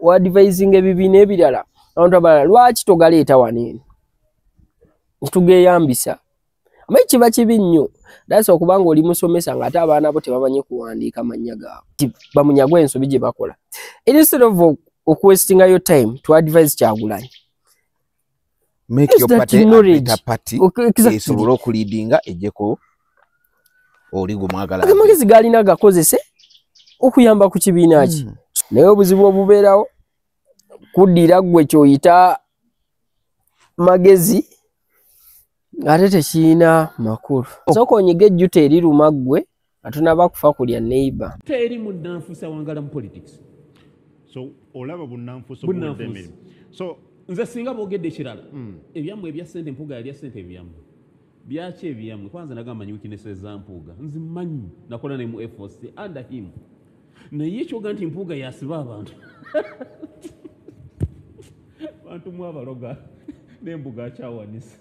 Oadvisinga ebibiina ebirala, abantu abalala, lwaki togaleeta wano eno tugeyambisa? Amanyi kiba kibi nnyo dasa okubanga oli musomesa ng'ate abaana bo tebamanyi kuwandiika mannya gaabwe, bamunyagwa ensobi gye bakola. Instead of okuwastinga your time to advise Kyagulanyi, make your party a better party, esobole okuleadinga ejjeko oli gumwagala. Amagezi galina gakozese okuyamba ku kibiina ki. Naye obuzibu obubeerawo kuddira ggwe ky'oyita magezi ate tekirina makulu. Sooka onyige ejjuta eriruma ggwe atunaba kufa kulya neighbor. Teri munnanfuusi awangala mu politics. So olaba bunnanfuusi obuwedde emirimu. So nze singa boogedde ekirala, ebyammwe ebya ssente, Mpuuga yalya ssente ebyammwe. Byaki ebyammwe? Kwanza nagamba manyi weaknesses za Mpuuga. Nzimanyi, nakola ne mu FOC under him. Naye ekyoga nti Mpuuga yasiba abantu. Bantu mwe abaloga n'embuga akyawanise.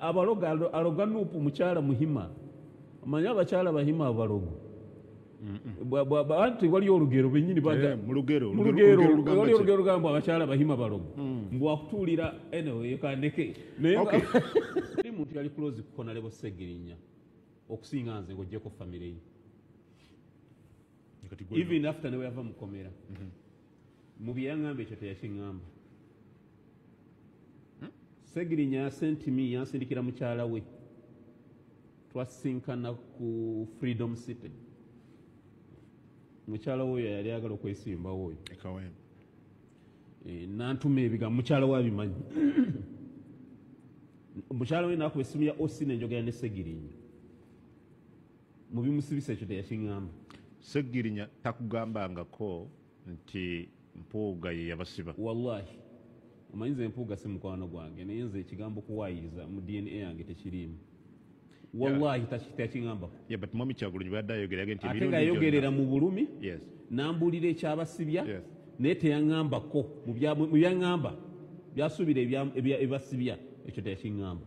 Abaloga aloga Nupu mukyala muhima. Amanyi abakyala bahima abalogo. Bantu waliyo olugero bennyini mu lugero, waliyo olugero lugamba abakyala bahima balogo. Mbu akutuulira anyway kandeke. Naye teri muntu yali close ku Honorable Ssegirinya okusinga nze ng'oggyeko family ye. Even after ne we yava mu kkomera. Mu bye yaŋŋamba ekyo teyakiŋŋamba. Ssegirinya sent me, yansindikira mukyala we. Twasinkana ku Freedom City. Mukyala we oyo yali ayagala okwesimbawo oyo. Nantuma ebigambo, mukyala we abimanyi. Mukyala we n'akuba essimu ya OC n'enjogera ne Ssegirinya. Mu bimusibisa ekyo teyakiŋŋamba. Ssegirinya takugambangako nti Mpuuga ye yabasiba? Wallahi. Omanyi nze Mpuuga si mukwano gwange, naye nze ekigambo kuwaayiriza mu DNA yange tekiriimu. Wallahi teyakiŋŋambako. Yeah, but Mwami Kyagulanyi bw'adde ayogera yagambye nti ate emirundi nga yayogerera gyonna. mu bulumi, n'ambuulira ekyabasibya, naye teyaŋŋambako mu byaŋŋamba byasuubira ebasibya, ekyo teyakiŋŋamba.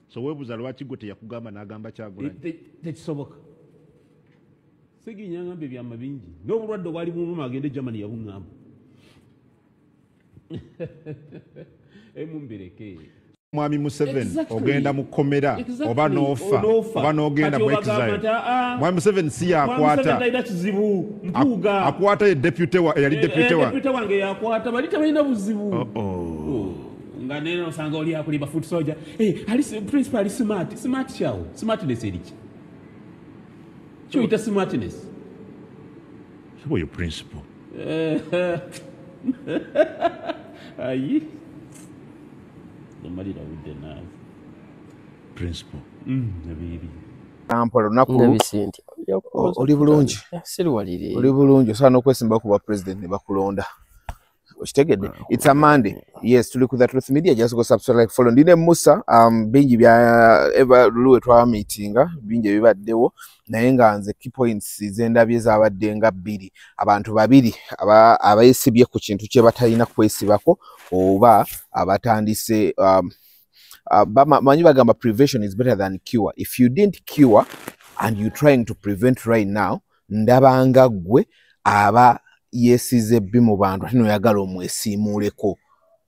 So weebuuza lwaki gwe teyakugamba n'agamba Kyagulanyi? Tekisoboka. Ssegirinya yaŋŋamba ebyama bingi, n'obulwadde obwali bumuluma agende e Germany yabuŋŋamba. Emumbireke. Mwami Museveni ogenda mu kkomera oba n'ofa oba n'ogenda mu exile. Mwami Museveni si yakwata. Akwata ye deputy wa, yali deputy wa. Deputy wange yakwata, bali tebalina buzibu. Nga neno osanga oli akulimba foot soldier. Ali principal ali smart. Smart kyawo. Smartness eri ki? Kyoyita smartness. Sebo yo principal. Ayi. Nomalira budde naawe. Principal. Ebiri. Kampala olunaku oli bulungi. Siriwalire. Oli bulungi, osobola n'okwesimba ku bwa president ne bakulonda. Okitegedde? It's a Monday. Yes, tuli ku The Truth Media, just go subscribe, like, follow. Ndine Musa, bingi bya eva luluwe twa meetinga, bingi ebibaddewo, naye nga nze key points ze ndabye zaabadde nga bbiri. Abantu babiri abeesibye ku kintu kye batalina kwesibako oba abatandise, manyi bagamba prevention is better than cure. If you didn't cure and you trying to prevent right now, ndabanga ggwe aba yeesize bbi mu bantu ate n'oyagala omwesiimuuleko,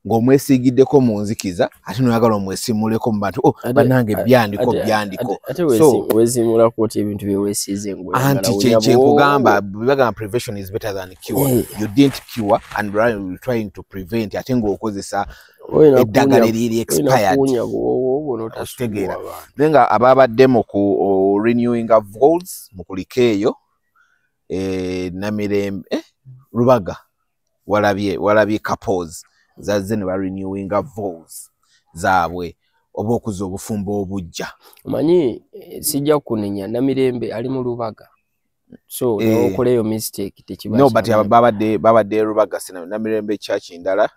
ng'omwesiigiddeko mu nzikiza ate n'oyagala omwesiimuuleko mu bantu. Oh, bannange byandiko, byandiko. Ate weesiimulako oti ebintu bye weesiize ng'oyagala Anti wunya kye nkugamba, bw'owo. bagamba prevention is better than cure. You didn't cure and you're trying to prevent, ate ng'okozesa eddagala eriri expired. Kuwunya bw'owo obwo n'otasuubwa Okitegeera. abantu. Naye nga ababadde mu ku renewing of goals mu kuliko eyo, Namirembe, Rubaga, walabye couples zazze ne ba renewing vows zaabwe oba okuzza obufumbo obujja. Omanyi, sijja kunenya, Namirembe ali mu Rubaga. So, n'okola eyo mistake tekiba No, but kyamaanyi. babadde Rubaga, sina Namirembe church ndala.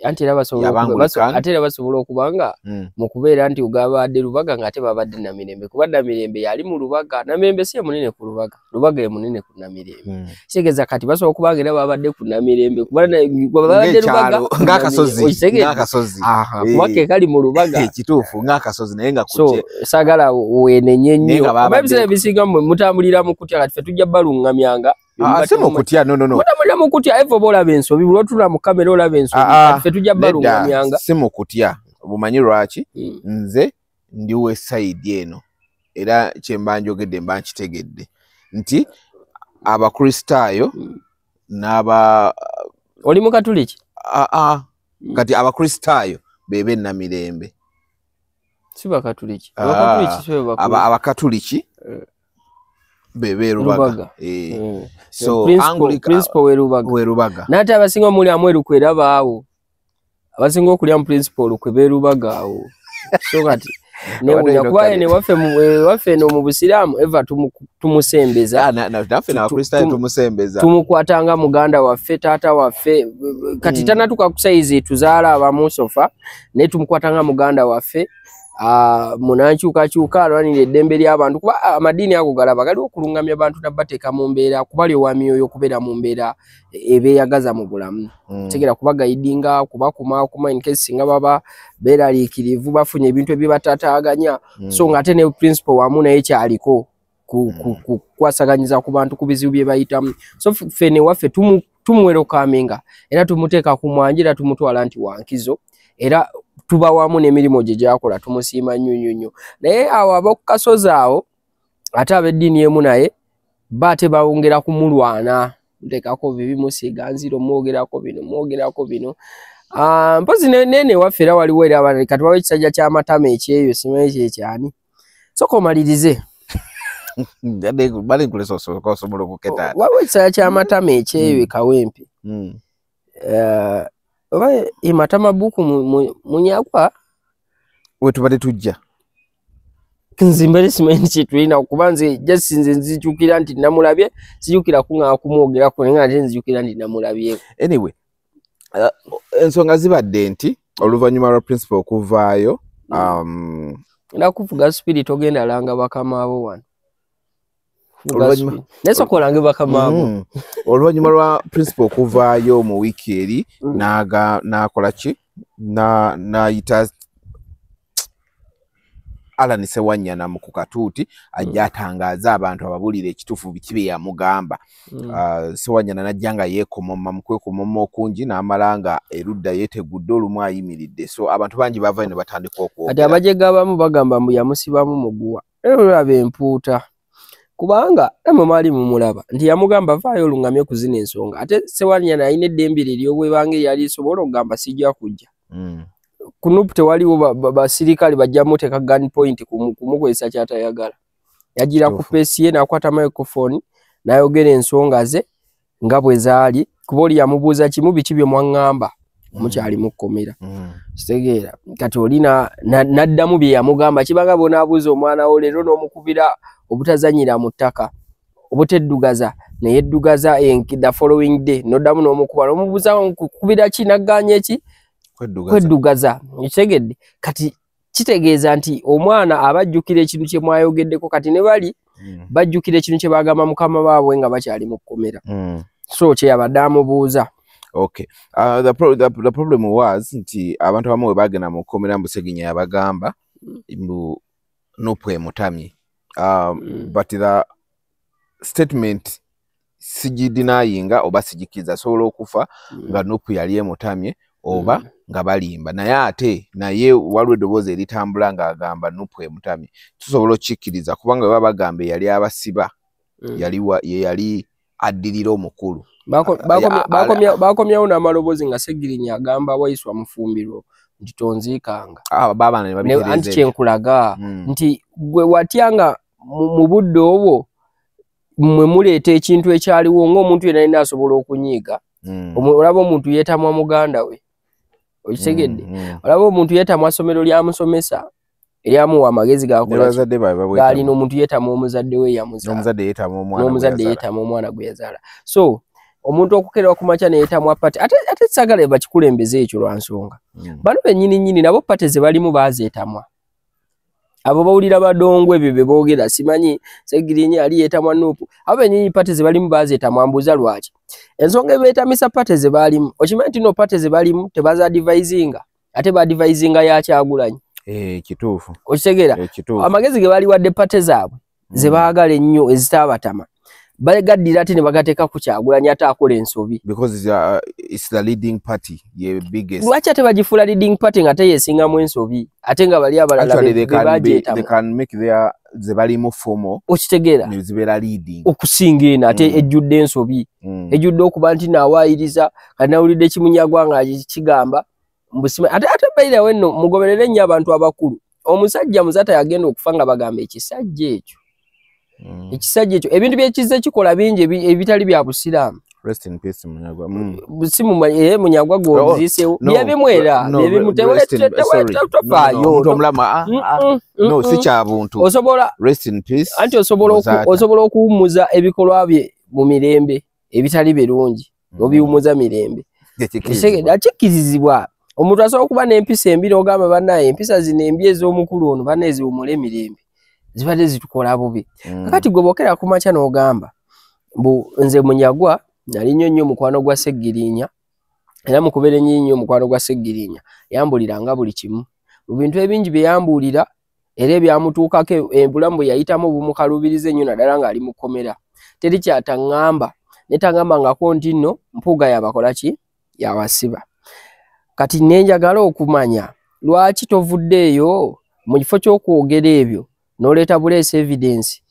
Anti era basobola Yabangulika. ate era basobola okuba nga mu kubeera nti ogabadde Rubaga ng'ate babadde Namirembe, kuba Namirembe yali mu Rubaga. Namirembe si ye munene ku Rubaga, Rubaga ye munene ku Namirembe. Kitegeeza kati basobola okuba nga era babadde ku Namirembe, kuba babadde Rubaga, Ng'ekyalo, ng'akasozi, Okitegedde? ng'akasozi. Aha, kuba ke kali mu Rubaga. Kituufu, ng'akasozi, naye nga So, kuje. saagala weenenye Naye nnyo. nga babadde Oba ebiseera ebisinga mmwe mutambulira mu kutya, kati ffe tujja tujja balungamyanga. Si mukutya, no. Mutamulira mukutya, evo olaba ensobi, lwotula mu kamera olaba ensobi, ffe tujja balungamyanga. Si mukutya, obumanyi lwaki nze ndi we side eno era kyemba njogedde mba nkitegedde nti Abakristaayo n'aba oli Mukatuliki? Kati Abakristaayo bebe Namirembe. Si Bakatuliki. Abakatuliki si Abakatuliki bebe Rubaga. So principal we Rubaga. We Rubaga. N'ate abasinga muli amweru kweraba awo. Abasinga okulya mu principal kwe Rubaga awo. So kati ne kuba ne waffe no mu Busiraamu eva tumusembeza. Naffe n'Abakristaayo tumusembeza. Tumukwatanga muganda waffe, taata waffe. Kati tanatuka ku size tuzaala abamusofa naye tumukwatanga muganda waffe. Munankyukakyuka alwanira eddembe ly'abantu kuba amadiini ago galaba galiwo okulungamya abantu nabateeka mu mbeera kubali owa myoyo okubeera mu mbeera ebeeyagaza mu bulamu. Tegera kubagayidinga, kubakumaakuma in case singa baba beeraliikirivu bafunye ebintu ebibatataaganya. So ng'ate ne principal wamu naye kyaliko kukwasaganyiza ku bantu ku bizibu bye bayitamu. So ffe ne waffe tumuwerokaminga era tumuteeka ku mwanja era tumutwala nti wankizo era tuba wamu n'emirimu gye gyakola tumusiima nnyo nnyo nnyo. Naye awo ab'okukasozi awo ate ab'eddiini emu naye ba ate bawongera kumulwana, muteekako bibi, musiiga nziro, mwogerako bino, mwogerako bino. Mpozi nene waffe era waliwo era abalala kati waliwo ekisajja ky'amatama ekyeyo simanyi kyekyani. Sooka omalirize. Waliwo ekisajja ky'amatama ekyeyo e Kawempe. Oba ematama buku munyagwa wetubadde tujja nze mbadde simanyi kyetulina kuba nze just nze nzijukira nti namulabye, sijukira kuŋŋaa kumwogerako naye ate nzijukira nti namulabyeko. Anyway, ensonga zibadde nti oluvannyuma lwa principal okuvaayo nakuvuga spirit ogenda langa bakama abo wano. Oluvannyuma lwa principal okuvaayo mu wiiki eri n'akola ki n'ayita Allan Ssewanyana mu ku katuuti ajja atangaaze abantu ababuulire ekituufu biki bye yamugamba. Ssewanyana n'ajja nga yeekomoma mu kwekomoma okungi n'amala nga erudda yeetegudde olumu ayimiridde. So abantu bangi baavaayo ne batandika okwogera. Kati abajega abamu bagamba mbu yamusibamu muguwa. Era olaba empuuta. Kubanga namwe mwali mumulaba nti yamugamba vaayo olungamye ku zino ensonga. Ate Ssewanyana alina eddembe lye ery'obwebange yali lisobola okugamba sijja kujja. Ku NUP tewaliwo basirikale bajja muteeka gun point kumukozesa ky'atayagala. Yagira ku peesi ye n'akwata microphone n'ayogera ensonga ze nga bwe zaali kuba oli yamubuuza kimu biki bye mwaŋŋamba mukyali mu kkomera. Kitegeera kati oli n'addamu bye yamugamba kibanga bw'onaabuuza omwana wo leero n'omukubira obutazannyira mu ttaka obuteddugaza neyeddugaza the following day n'oddamu n'omukuba n'omubuuza nkukubira ki n'aggaanya ki kweddugaza. Okitegedde kati kitegeeza nti omwana abajjukira ekintu kye mwayogeddeko kati ne bali bajjukira ekintu kye bagamba mukama baabwe nga bakyali mu kkomera. So kye yabadde amubuuza. Okay. The problem was nti abantu abamu bwe bagenda mu kkomera mbu Ssegirinya yabagamba mbu NUP emutamye. But the statement sigidenyinga oba sigikkiriza asobola okufa nga NUP yali emutamye oba nga balimba naye ate naye waliwo eddoboozi eritambula ng'agamba NUP emutamye. Tusobola okkikkiriza kubanga bwe baba bagamba eyali abasiba ye yali addirira omukulu. Bakomyawo n'amaloboozi nga Ssegirinya agamba Waiswa Mufumbiro nti tonziikanga. Anti kyenkulaga nti gwe watyanga mu budde obwo mmwe muleeta ekintu ekyaliwo ng'omuntu yenna yenna asobola okunyiiga. Olaba omuntu yeetamwa muganda we, okitegedde? Olaba omuntu yeetamwa ssomero lyamusomesa eryamuwa amagezi gakolagaalina omuntu yeetamwa omuzadde we yamuzaala n'omuzadde yeetamwa omwana gwe yazaala. So omuntu okukeera ku makya ne yeetamwa party ate saagala bakikulembeze ekyo lwa nsonga. Bano bennyini nnyini nabo party ze balimu baazeetamwa. Abo bawulira badongo ebyo bye boogera simanyi Ssegirinya ali yeetamwa NUP. Abo bennyini party ze balimu baazeetamwa mbuuza lwaki. Ensonga ebeetamisa party ze baalimu okimanyi nti no party ze balimu tebazaadvisinga ate baadvisinga ya Kyagulanyi. Kituufu. Okitegeera amagezi ge baliwadde party zaabwe ze baagala ennyo ezitaabatama. Bagaddira ate ne bagateeka ku Kyagulanyi ate akola ensobi. Because it's the leading party, the biggest. Lwaki ate bagifuula leading party nga teyeesingamu ensobi ate nga bali abalala they can make their ze balimu fomo okitegeera ne zibeera leading okusinga eno ate ejjudde ensobi ejjudde okuba nti naawaayiriza kati nawulidde Kimunyagwa nga kigamba mbusima ate bairawo nno mugoberere nnyo abantu abakulu. Omusajja Muzaata yagenda okufa nga bagamba ekisajja ekyo ekisajja ekyo ebintu byekizze kikola bingi ebitali bya busiraamu. Rest in peace Munyagwa. Si Munyagwa gw'oziiseewo byebimu era byebimu tewetofaayo no si kya buntu. Osobola rest in peace anti osobola okuwummuza ebikolwa bye mu mirembe ebitali birungi obiwummuza mirembe kikkirizibwa. Omuntu asobola okuba n'empisa embi n'ogamba bannaye empisa zino embi ez'omukulu ono bannaye ziwummule emirembe zibadde zitukola bubi. Kakati gwe bwokera ku makya n'ogamba mbu nze Munyagwa nali nnyo nnyo mukwano gwa Ssegirinya era mukubere nnyo nnyo mukwano gwa Ssegirinya yambuliranga buli kimu mu bintu ebingi bye yambuulira era ebyamutuukako ebulamu bwe yayitamu bumukaluubiriza ennyo naddala ng'ali mu kkomera. Teri kyataŋŋamba ne taŋŋambangako nti nno Mpuuga yabakola ki yabasiba. Kati ne njagala okumanya lwaki tovuddeeyo mu kifo ky'okwogera ebyo n'oleeta buleesi evidence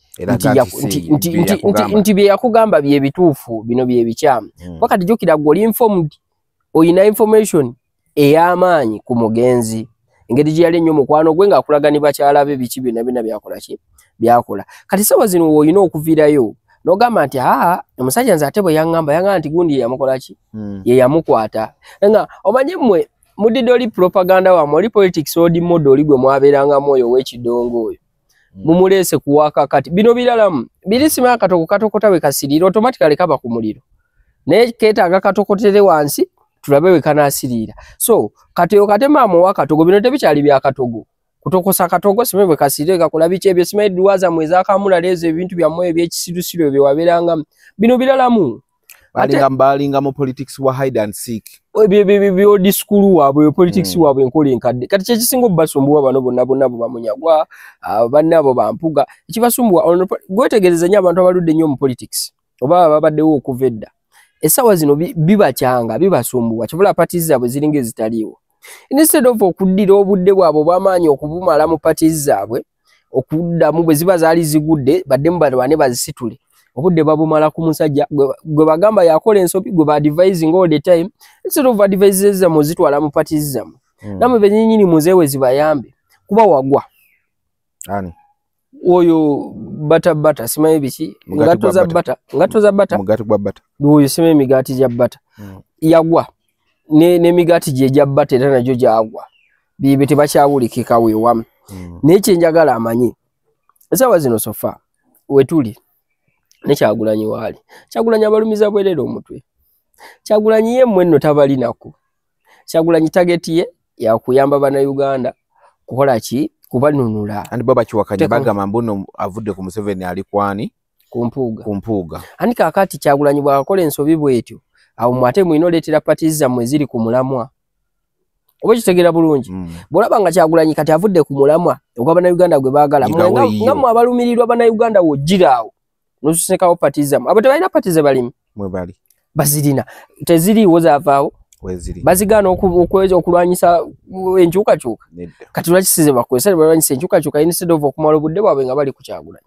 nti bye yakugamba bye bituufu bino bye bikyamu. Wakati jjukira ggwe oli informed oyina information ey'amaanyi ku mugenzi engeri gye yali ennyo mukwano gwe ng'akulaga ne bakyala be biki byonna byonna byakola ki byakola. Kati ssaawa zino w'olina okuviirayo n'ogamba nti aa omusajja nze ate bwe yaŋŋamba nti gundi ye yamukola ki ye yamukwata. Nga omanye mmwe mudidde oli propaganda wammwe oli politics odi model oli gwe mwabeerangamu oyo ow'ekidongo oyo mumuleese kuwaka kati bino biralamu birisima akatoko katokota we kasirira automatically kaba ku muliro naye keetaaga katokotere wansi tulabe we kanaasirira. So kati oyo katema amuwa katogo bino tebikyali bya katogo kutokosa katogo simanyi bwe kasirire kakola biki ebyo simanyi dduwa zammwe ez'akamulala ezo ebintu byammwe ebyekisirusiru ebyo wabeerangamu bino biralamu. Balinga mu politics wa hide and seek byodi skulu waabwe politics waabwe enkola enkadde. Kati kyekisinga obbasumbuwa bano bonna bonna bo Bamunyagwa bannaabo Bampuga ekibasumbuwa gwetegereza nnyo abantu abaludde ennyo mu politics oba babaddewo okuva edda essaawa zino bibakyanga bibasumbuwa kibula parties zaabwe ziringa ezitaliiwo. Instead of okuddira obudde bwabwe obw'amaanyi okubumala mu parties zaabwe okuddamu bwe ziba zaali zigudde baddemu balwane bazisitule obudde babumala ku musajja gwe bagamba yakola ensobi gwe ba advising all the time instead of advises zammwe zitwala mu parties zammwe nammwe bennyini muzeewe zibayambe kuba wagwa ani oyo bata bata simanyi biki ngatto za bata ngatto za bata mugaati gwa bata oyo simanyi emigaati gya bata yagwa n'emigaati gye gya bata era nagyo gyagwa bibe tebakyawulikika weewamu. Naye kye njagala amanyi essaawa zino sofa wetuli ne Kyagulanyi waali. Kyagulanyi abalumiza bwerere omutwe. Kyagulanyi ye mmwe nno tabalinako. Kyagulanyi target ye yakuyamba bannayuganda kukola ki kubanunula. Andi baba kiwakanya bagamba mbuno avudde ku Museveni ali kwani ku Mpuuga. Ku Mpuuga. Andi kaakati Kyagulanyi bw'akola ensobi bw'etyo awo mmwe ate mulina oleetera parties zammwe ziri ku mulamwa. Oba kitegeera bulungi. Bw'olaba nga Kyagulanyi kati avudde ku mulamwa ogwa bannayuganda gwe baagala nga mmwe abalumirirwa bannayuganda w'ojjira awo nosusekawo parties zammwe. Abo tebalina parties ze balimu. Mwebali. Bazirina. Teziriiwo zaavaawo. Bazigaana okulwanyisa enkyukakyuka. Kati lwaki si ze bakozesa ne balwanyisa enkyukakyuka instead of okumala obudde bwabwe nga bali ku Kyagulanyi.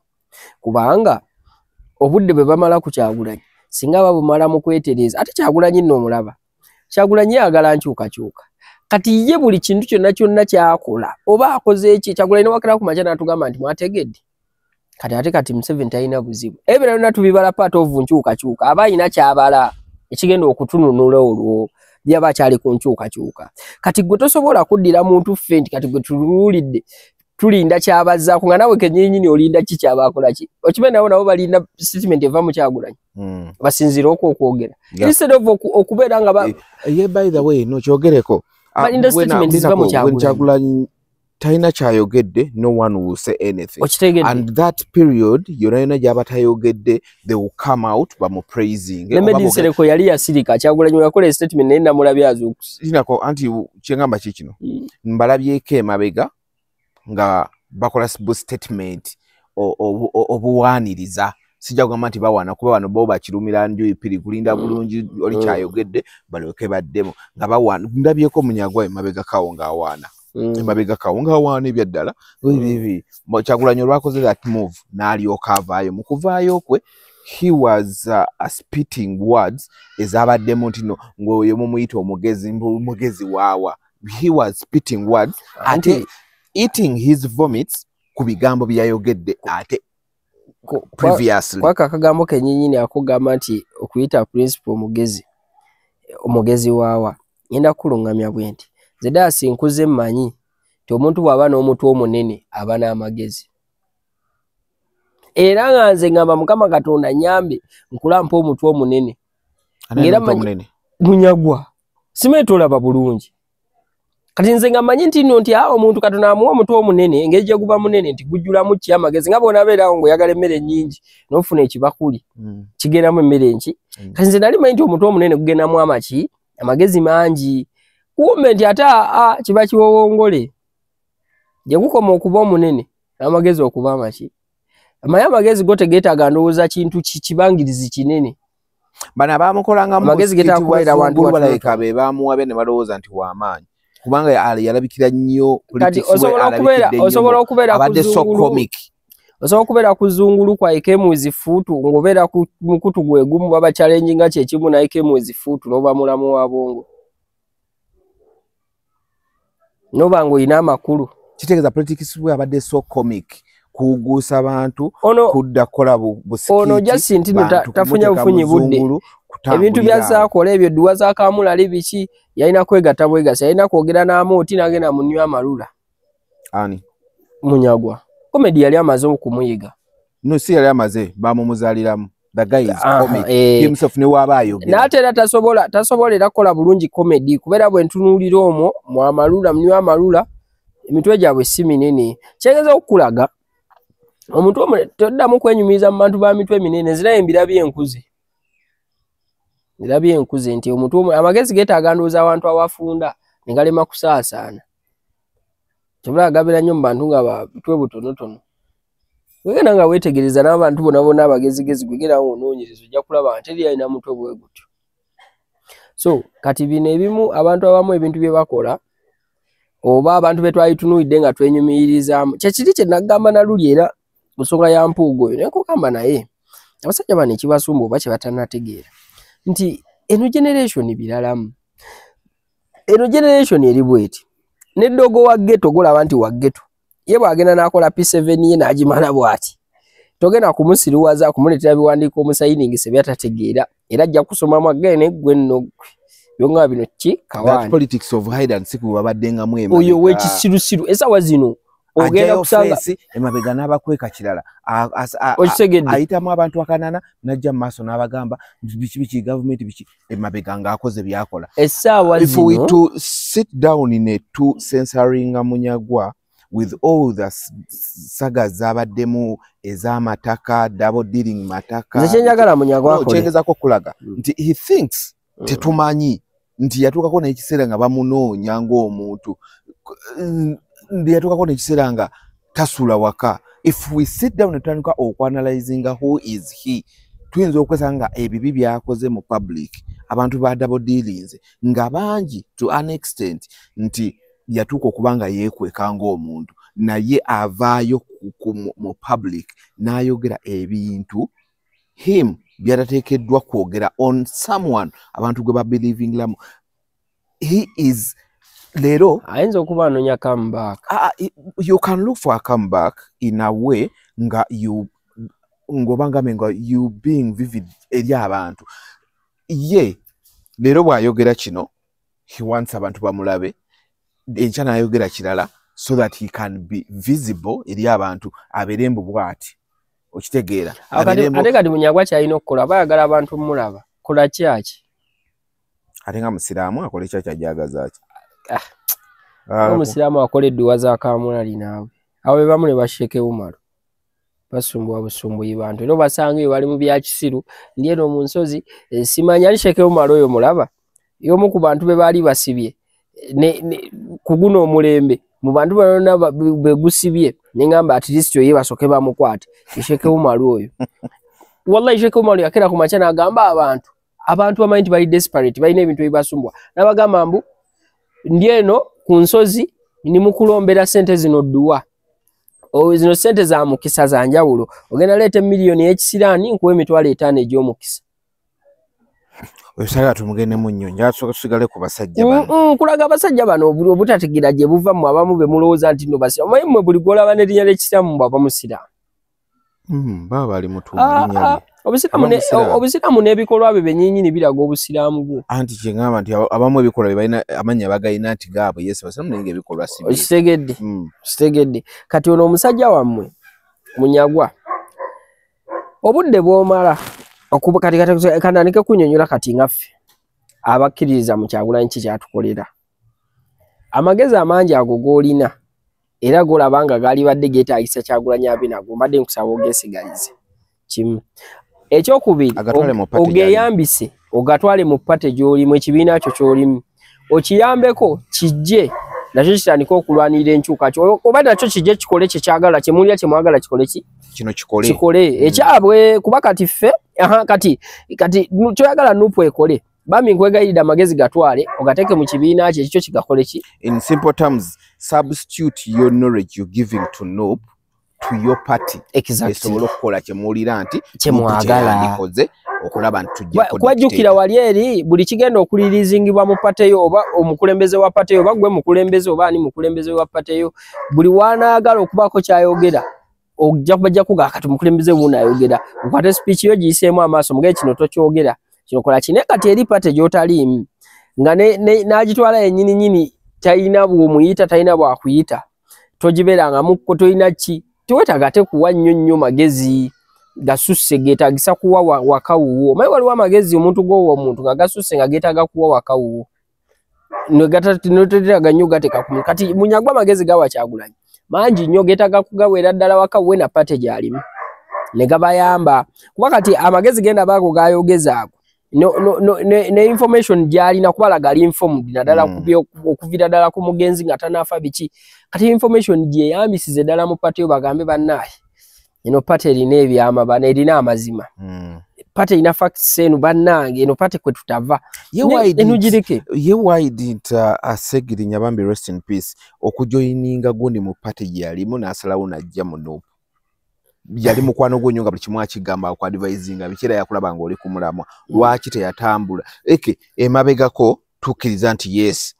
Kubanga obudde bwe bamala ku Kyagulanyi singa babumala mu kwetereeza ate Kyagulanyi nno omulaba. Kyagulanyi ayagala nkyukakyuka. Kati ye buli kintu kyonna kyonna ky'akola oba akoze eki Kyagulanyi n'owakira ku makya n'atugamba nti mwategedde. Kati ate kati Museveni talina buzibu. Ebyo byonna tubibala part of nkyukakyuka aba alina ky'abala ekigenda okutununula olwo byaba akyali ku nkyukakyuka. Kati gwe tosobola kuddira muntu ffe nti kati gwe tuluulidde tulinda kyabazzaako nga nawe kennyini olinda ki kyabaakola ki. Okimanyi nabo nabo balinda statement eva mu Kyagulanyi. Basinziira okwo okwogera. Instead of okubeera nga ye by the way no kyogereko. Balinda statement ziva mu Kyagulanyi. Talina kyayogedde no one will say anything. And that period yonna yonna gy'aba tayogedde they will come out bamupraising. Lemedi Nsereko yali yasirika Kyagulanyi yakola statement naye namulabye azuukuse. Sinako anti kyengamba ki kino mbalabyeko emabega nga bakola bu statement obuwaaniriza Sijja kugamba nti bawaana, kuba bano bo bakirumira njuyi piri kulinda bulungi oli kyayogedde balyoke baddemu nga bawaana. Ndabyeko Munyagwa emabega kawo ng'awaana, emabega kawo ng'awaana ebyaddala. Kyagulanyi olwakoze that move n'alyoka avaayo. Mu kuvaayo kwe he was spitting words ezabaddemu nti no ng'oyo mumuyita omugezi, mugezi waawa. He was spitting words ate eating his vomits ku bigambo byayogedde ate previously. Kwaka akagambo kennyini akugamba nti okuyita principal omugezi, omugezi waawa. Ngenda kulungamya bwe nti nze Daasi nkuze mmanyi nti omuntu bw'aba n'omutwe omunene aba n'amagezi, era nga nze ngamba Mukama Katonda nyambe nkulampa omutwe omunene. Ngera Munyagwa simanyi tolaba bulungi. Kati nze nga mmanyi nti nno nti omuntu Katonda amuwa omutwe omunene, engeri gye guba munene nti gujjulamu ki amagezi, nga bw'onaabeerawo ng'oyagala emmere nnyingi n'ofuna ekibakuli kigendamu emmere nki. Kati nze nali mmanyi nti omutwe omunene gugendamu amaki amagezi mangi, kumbe nti ate kiba kiwowongole gye gukoma okuba omunene n'amagezi okuba amaki. Amaye amagezi go tegeetaaga ndowooza kintu kibangirizi kinene. Bano abamukolangamu amagezi geetaaga kubeera wantu balabika be bamuwabye ne balowooza nti w'amaanyi, kubanga yalabikira nnyo. Kati osobola okubeera osobola okubeera ku zungulu kwa ikemuzi fuutu ng'obeera ku mukutu gwe gumu baba challenge nga kyekimu na ikemuzi fuutu n'oba mulamu wa bwongo n'oba ng'olina amakulu. Kitegeeza politics we abadde so comic, kuguusa abantu, kudda kukola busikiti. Ono just nti tafunye bufunyi budde, ebintu byazaakola ebyo dduwa za Kamulali biki, yalina kwegatta bwegasi, yalina kwogera n'amooti n'agenda mu nnywa amalula. Ani? Munyagwa. Comedy yali amaze okumuyiga. No, si yali amaze, bamumuzaaliramu. The guy is comic. Himself ne waaba ayogera. N'ate era tasobola era kukola bulungi comedy, kubeera bwe ntunuulira omwo mu amalula, munywa amalula, emitwe gyabwe si minene. Kyengeza okukulaga omuntu omwe toddamu kwenyumiriza mu bantu ba mitwe minene. Nzirayo mbirabye enkuze, ndirabye enkuze nti omuntu omwe amagezi geetaaga ndowooza awantu awafunda ne galema kusaasaana. Kyobula agabira nnyo mu bantu nga ba mitwe butonotono. Wegenda nga weetegereza n'abantu bonna bonna abagezigezi, gwegenda ng'onoonyereza ojja kulaba nti teri alina mutwe bwe gutyo. So kati bino ebimu abantu abamu ebintu bye bakola oba abantu be twalitunuulidde nga twenyumiririzaamu, kyekiri kye nagamba na luli era ku nsonga ya Mpuuga oyo ne nkugamba naye abasajja bano ekibasumba oba kye batannategeera nti eno generation biralamu. Eno generation eri bweti, ne ddogo wa ghetto golaba nti wa ghetto ye bw'agenda n'akola P7 ye n'agimala bw'ati, togenda kumusiriwaza kumuleetera biwandiiko omusayiningise by'atategeera, era ajja kusomamu agende gwe nno gwe byonna bino ki kawaani. That politics of hide and seek bwabaddengamu emabega. Oyo w'ekisirusiru essaawa zino ogenda kusanga emabega n'abakweka kirala, okitegedde, ayitamu abantu akanana n'ajja mu maaso n'abagamba biki biki gavumenti biki, emabega ng'akoze by'akola. Essaawa If we zino to sit down in a two censoring Munyagwa with all the sagas zabaddemu ez'amataka, double dealing mataka. Nze kyenjagala Munyagwa akole. Kyengezaako okulaga nti he thinks tetumanyi nti yatuukako n'ekiseera nga bamunoonya ng'omuntu, yatuukako n'ekiseera nga tasula waka. If we sit down netutandika okuanalyzinga who is he, tuyinza okwesanga nga ebibi by'akoze mu public abantu ba double dealings nga bangi to an extent nti yatuuka okuba nga yeekweka ng'omuntu, naye avaayo mu public n'ayogera ebintu him byatateekeddwa kwogera on someone abantu gwe babelievinglamu. He is leero ayinza okuba anoonya comeback. You can look for a comeback in a way nga you ng'obanga nga you being vivid eri abantu. Ye leero bw'ayogera kino he wants abantu bamulabe, enkya n'ayogera kirala so that he can be visible eri abantu, abeere mbu bw'ati. Okitegeera. Ate kati Munyagwa ky'alina okukola, aba ayagala abantu mmulaba, kola kyaki? Ate nga musiraamu akola ekyaki ajagaza ki? Omusiraamu akola edduwa za Kamulali naawe. Abo be bamu ne basheeke Umaru. Basumbuwa busumbuyi bantu. Era obasanga eyo bali mu bya kisiru, ndi eno mu nsozi, simanyi ali Sheikh Umaru oyo mulaba. Y'omu ku bantu be baali basibye ku guno omulembe, mu bantu bonna be gusibye, ne ŋŋamba at least oyo basooke bamukwate. Sheikh Umaru oyo. Wallahi Sheikh Umar yakera ku makya n'agamba abantu bamanyi nti bali desperate, balina ebintu ebibasumbwa, n'abagamba mbu ndi eno ku nsozi ndi mu kulombera ssente zino dduwa, zino ssente za mukisa za njawulo, ogenda leeta emiliyoni ey'ekisiraani nkuwa 500,000 egy'omukisa. Oyo tumugendemu nnyo, njagala tusooke tusigale ku basajja bano. Nkulaga abasajja bano obutategeera gye buva mmwe abamu be mulowooza nti nno basiraamu. Omanyi mmwe buli gw'olaba n'erinnya ly'ekisiraamu mbw aba musiraamu. Baba bali mutuuma linnya lye. Obusiraamu n'ebikolwa bye byennyini biraga obusiraamu bwo. Anti kye ŋŋamba nti abamu ebikolwa bye balina amannya bagayina nti gaabwe, yes basiraamu naye ng'ebikolwa si bye. Okitegedde? Okitegedde. Kati ono omusajja wammwe Munyagwa, obudde bw'omala kati kandandike kunnyonnyola kati nga ffe abakkiririza mu Kyagulanyi ki kyatukolera. Amagezi amangi ago g'olina era g'olaba nga gaalibadde geetaagisa Kyagulanyi abe nago, mbadde nkusaba ogeesigalize. Kimu. Ekyokubiri, ogeyambise, ogatwale mu party gy'olimu, ekibiina kyo ky'olimu, okiyambeko kijje nakyo kitandike okulwanirira enkyukakyuka, oba nakyo kijje kikole kye kyagala, kye mulya kye mwagala kikole ki? Kino kikole. Kikole ekyabwe, kuba kati ffe, kati kyoyagala NUP ekole, bambi nkwegayiridde amagezi gatwale ogateeke mu kibiina kye ekikyo kigakole ki? In simple terms, substitute your knowledge you're giving to NUP to your party. Exactly. Esobola okukola kye muwulira nti kye mwagala okulaba nti tujja kwajjukira wali eri buli kigenda okulirizingibwa mu party yo, oba omukulembeze wa party yo, oba gwe mukulembeze oba ani mukulembeze wa party yo, buli wanaagala okubaako kyayogera ojja kubajja kuga kati omukulembeze wuno ayogera, okwate speech yo giyiseemu amaaso mugaye kino tokyogera, kino kola kino. Kati eri party gy'otaliimu nga n'agitwala yennyini nnyini, talina bw'omuyita, talina bw'akuyita, togibeerangamu, tolina ki, teweetaaga ate kuwa nnyo nnyo magezi gasusse geetaagisa kuwa waka wuwo. Omanyi waliwo amagezi omuntu g'owa omuntu nga gasusse nga geetaaga kuwa waka wuwo, notetaaga nnyo gateeka ku muntu. Kati Munyagwa amagezi gawa Kyagulanyi mangi nnyo, geetaaga kugaweera ddala waka wuwe na party gy'alimu ne gabayamba, kuba kati amagezi genda baago gayogeza ago ne information gy'alina kubalaga ali informed naddala okuviira ddala ku mugenzi nga tanaafa biki. Kati information gyeyambisize ddala mu party yo, bagambe bannaaye eno party erina ebyama bana, erina amazima, party erina facts eno bannange, eno party kwe tutava. Eno gireke. Ye why didn't Ssegirinya bambi rest in peace okujoininga gundi mu party gye yalimu n'asalawo n'ajja mu NUP? Yali mukwano gwo nnyo nga buli kimu akigamba, akuadvisinga biki, era yakulaba ng'oli ku mulamwa. Lwaki teyatambula? Eke emabegako tukkiriza nti yes,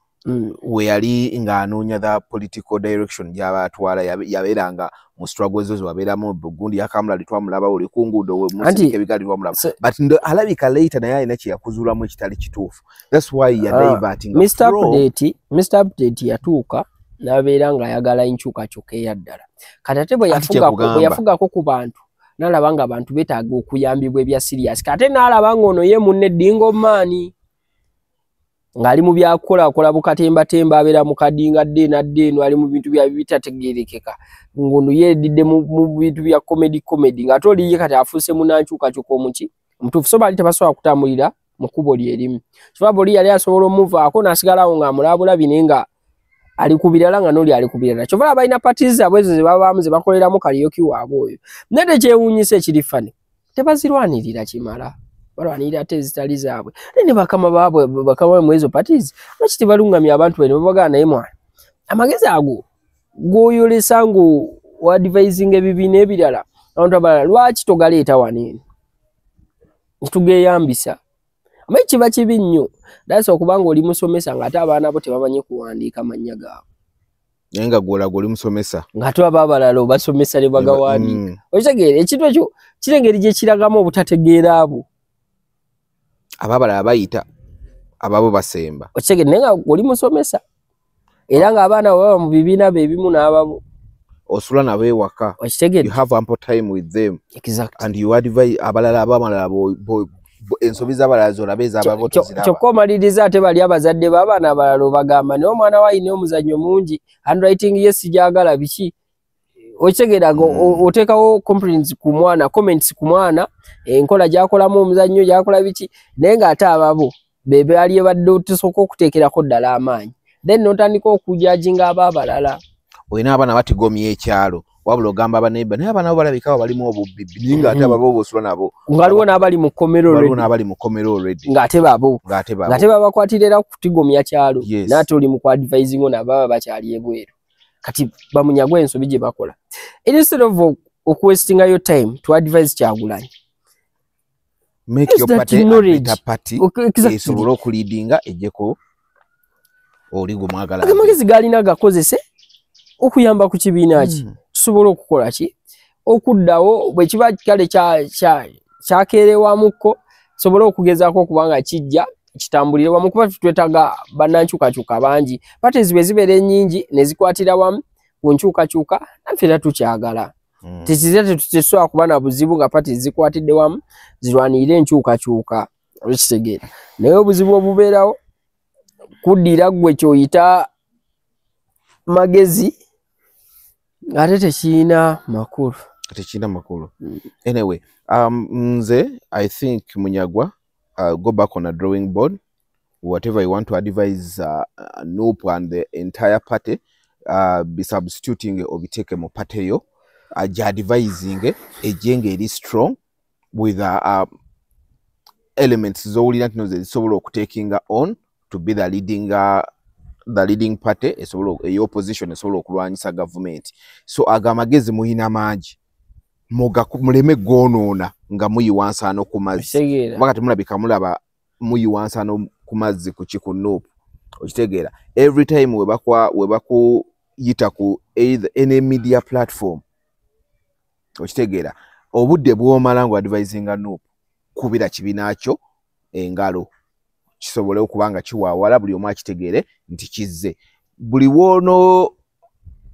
we yali ng'anoonya the political direction gy'aba atwala, yabeeranga mu struggle zo wabeeramu gundi yakamulali twamulaba oli ku nguudo musindika ebigaali twamulaba, but alabika later naye alina kye yakuzuulamu ekitali kituufu, that's why ya diverting. Mr Update yatuuka n'abeera ng'ayagala enkyukakyuka eya ddala. Kati ate bwe yafugako ku bantu n'alaba nga abantu beetaaga okuyambibwa ebya serious, kati ate n'alaba ng'ono ye munne Dingo Maani ng'ali mu byakukolaakola bukatembatemba, abeera mu kadinga dde nadde eno, ali mu bintu bya bitategeerekeka, ng'ono yeedidde mu bintu bya comedy ng'ate oli ye kati afuuse munnankyukakyuka omuki omutuufu. So baali tebasobola kutambulira mu kkubo lye limu, kyova buli yali asobola omuvaako n'asigalawo ng'amulaabulabi naye nga ali ku birala, nga n'oli ali ku birala. Kyova olaba balina parties zaabwe ezo ze babaamu ze bakoleramu karaoke waabwe oyo. Naye tekyewuunyisa ekiri funny, tebazirwanirira kimala, balwanirira ate ezitali zaabwe. Naye ne bakama baabwe, bakama mu ezo parties lwaki tebalungamya abantu bano babagamba naye mwana amagezi ago g'oyolesa ng'oadvisinga ebibiina ebirala abantu abalala, lwaki togaleeta wano eno tugeeyambisa? Amanyi kiba kibi nnyo dasa okuba ng'oli musomesa ng'ate abaana bo tebamanyi kuwandiika mannya gaabwe, naye nga gw'olaga oli musomesa ng'ate aba abalala obasomesa ne bagawandiika. Okitegeera ekintu ekyo kiri engeri gye kiragamu obutategeera abo ababalala bayita ababo basemba. Okitegeera, naye nga oli musomesa era ng'abaana bwe baba mu bibiina bye ebimu n'ababo osula nabo ewaka. Okitegeera, you have ample time with them. Exactly. And you advise abalala abamalala ensobi z'abalala z'olaba ez'ababo toziraba. Kyokka omaliriza ate bali abazadde b'abaana abalala obagamba naye omwana we alina omuzannyo mungi, handwriting ye sigyagala biki. Okitegeera oteekawo complaints ku mwana, comments ku mwana, enkola gy'akolamu omuzannyo gy'akola biki, naye ng'ate ababo be baali badde tusooka okuteekerako ddala amaanyi, then n'otandika okujajinga abo abalala. Olina abaana batigomya ekyalo, wabula ogamba abaneiba naye abaana bo balabika balimu obubbi, naye ng'ate ababo b'osula nabo waliwo n'abali mu kkomero waliwo n'abali mu kkomero already, ng'ate babo ng'ate babakwatira era kutigomya kyalo, n'ate oli mu ku advising nabo bakyali ebweru. Kati bamunyagwa ensobi gye bakola. Instead of wasting your time to advise Kyagulanyi, make your party a better party, esobole okuleadinga ejjeko oli gwe mwagala. Amagezi galina gakozese okuyamba ku kibiina ki tusobola okukola ki okuddawo bwe kiba kale kyakeerewamukko, tusobole okugezaako okubanga kijja kitambulire wamu, kuba twetaaga bannankyukakyuka bangi. Parties bwe zibeera ennyingi ne zikwatira wamu ku nkyukakyuka, naffe era tukyagala. Tekize tetusobola kuba na buzibu nga parties zikwatidde wamu zirwanirire enkyukakyuka, okitegeera. Naye obuzibu obubeerawo kuddira ggwe ky'oyita magezi ate tekirina makulu. Tekirina makulu. Anyway, nze I think Munyagwa, go back on a drawing board. Whatever you want to advise NUP and the entire party, be substituting obiteke mu party yo, aja advising ejenge eri strong with elements zowulira nti zisobola okutakinga on to be the leading party esobola opposition esobola okulwanyisa government. So aga amagezi muyina mangi, muleme goonoona nga muyiwa nsaano ku mazzi, kuba kati mulabika mulaba muyiwa nsaano ku mazzi ku ki ku NUP, okitegeera. Every time we bakuyita ku either any media platform, okitegeera, obudde bw'omala nga advisinga NUP kubira kibiina kyo engalo kisobole okuba nga kiwaawala, buli omu akitegeere nti kizze. Buli wono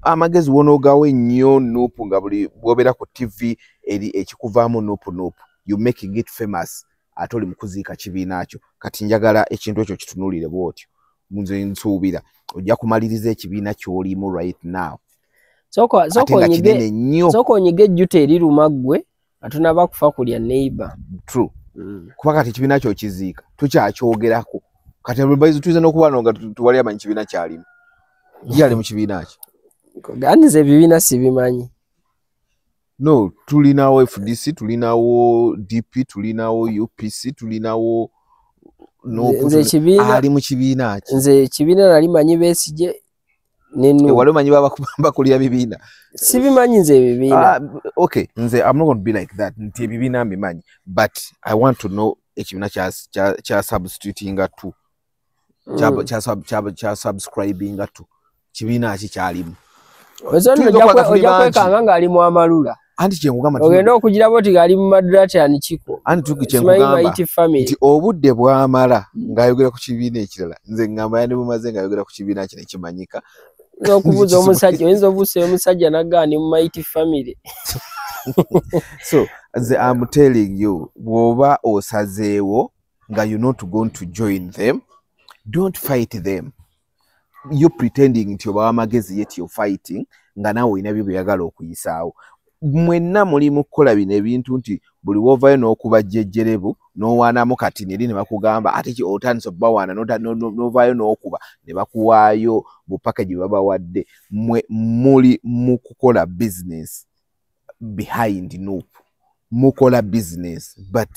amagezi wonoogawo ennyo NUP nga buli bw'obeera ku TV eri ekikuvaamu NUP NUP, you making it famous, ate oli mu kuziika kibiina kyo. Kati njagala ekintu ekyo kitunuulire bw'otyo. Nze nsuubira ojja kumaliriza ekibiina ky'olimu right now. Sooka onyige ejjuta eriruma ggwe atunaba kufa kulya neighbor. True. Kuba kati ekibiina kyo kiziika tukyakyogerako. Kati tuyinza n'okuba nga tuwali amanyi kibiina kyalimu. Ye ali mu kibiina ki? Nze ebibiina sibimanyi. No, tulinawo FDC, tulinawo DP, tulinawo UPC, tulinawo ali mu kibiina ki? Nze ekibiina nali manyi Besigye ne NUP. Wali omanyi bakulira bibiina? Sibimanyi nze ebibiina. Okay, nze I'm not going to be like that. Nti ebibiina mbimanyi, but I want to know ekibiina kya substitutinga to, kya subscribinga to. Kibiina ki kyalimu? Ojja kwekanga ng'ali mu amalula. Anti kye nkugamba, ogenda okugiraba oti ng'ali mu Madrata Kiko. Anti kye nkugamba nti obudde bw'amala ng'ayogera ku kibiina ekirala, nze ngamba yandibumaze ng'ayogera ku kibiina kino ekimanyika. Okubuuza omusajja, oyinza obuusa omusajja n'agamba ndi mu Mighty Family. So nze I'm telling you, bw'oba osazeewo nga you're not going to join them, don't fight them. You pretending nti obawa amagezi yet you're fighting, nga naawe olina byo by'oyagala okuyisaawo. Mwenna muli mu kukola bino ebintu nti buli w'ovaayo n'okuba jjejjerebu n'owaanamu kati neri ne bakugamba ate ki otandise obbawaana n'ovaayo n'okuba ne bakuwaayo bu package bwe babawadde. Mwe muli mu kukola business behind NUP, mukola business, but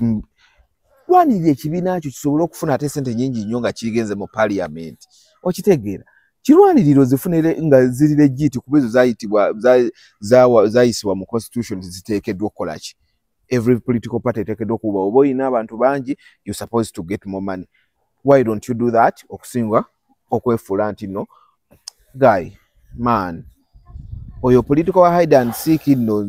lwanirira ekibiina kyo kisobole okufuna ate sente nnyingi nnyo nga kigenze mu parliament. Okitegeera, kirwanirira ozifunire nga ziri legit, kuba ezo zayisibwa mu constitution ziteekeddwa okukola ki? Every political party eteekeddwa okuba oba olina abantu bangi, you supposed to get more money. Why don't you do that? Okusinga okwefuula nti no guy man oyo political hide and seek nno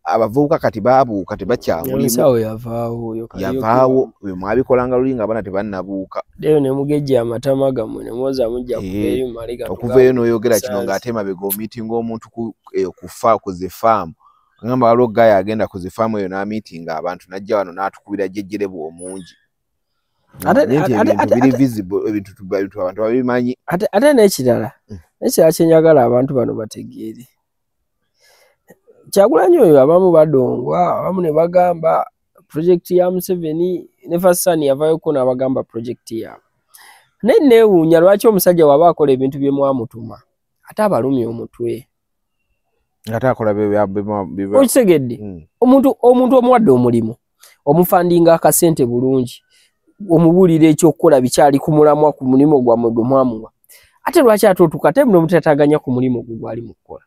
abavubuka kati baabuuka tebakyamulimu. Omusawo yavaawo, yavaawo oyo mwabikolanga luli nga abaana tebannabuuka. Leero ne mugejja amatama gammwe ne muwoza mujja kuva maliga. Okuva n'oyogera kino ng'ate emabega omiitinga omuntu kufa ku zi faamu. Ngamba waliwo guy agenda ku zi faamu eyo n'amiitinga abantu n'ajja wano n'atukubira jjejjerebu omungi. Ate visible ebintu abantu babimanyi. Ate n'ekirala kye njagala abantu bano bategeere. Kyagulanyi oyo abamu badongwa, abamu ne bagamba project ya Museveni, ne Fasani yavaayoko n'abagamba project yaabwe. Naye neewuunya lwaki omusajja waba akola ebintu bye mwamutuma ate abalumya omutwe. Okitegedde? Omuntu omuwadde omulimu, omufandinga akasente bulungi, omubuulira ekyokukola bikyali ku mulamwa ku mulimu gwammwe gwe mwamuwa, ate lwaki ate otuuka ate muno mutataganya ku mulimu gwe gwali mu kukola?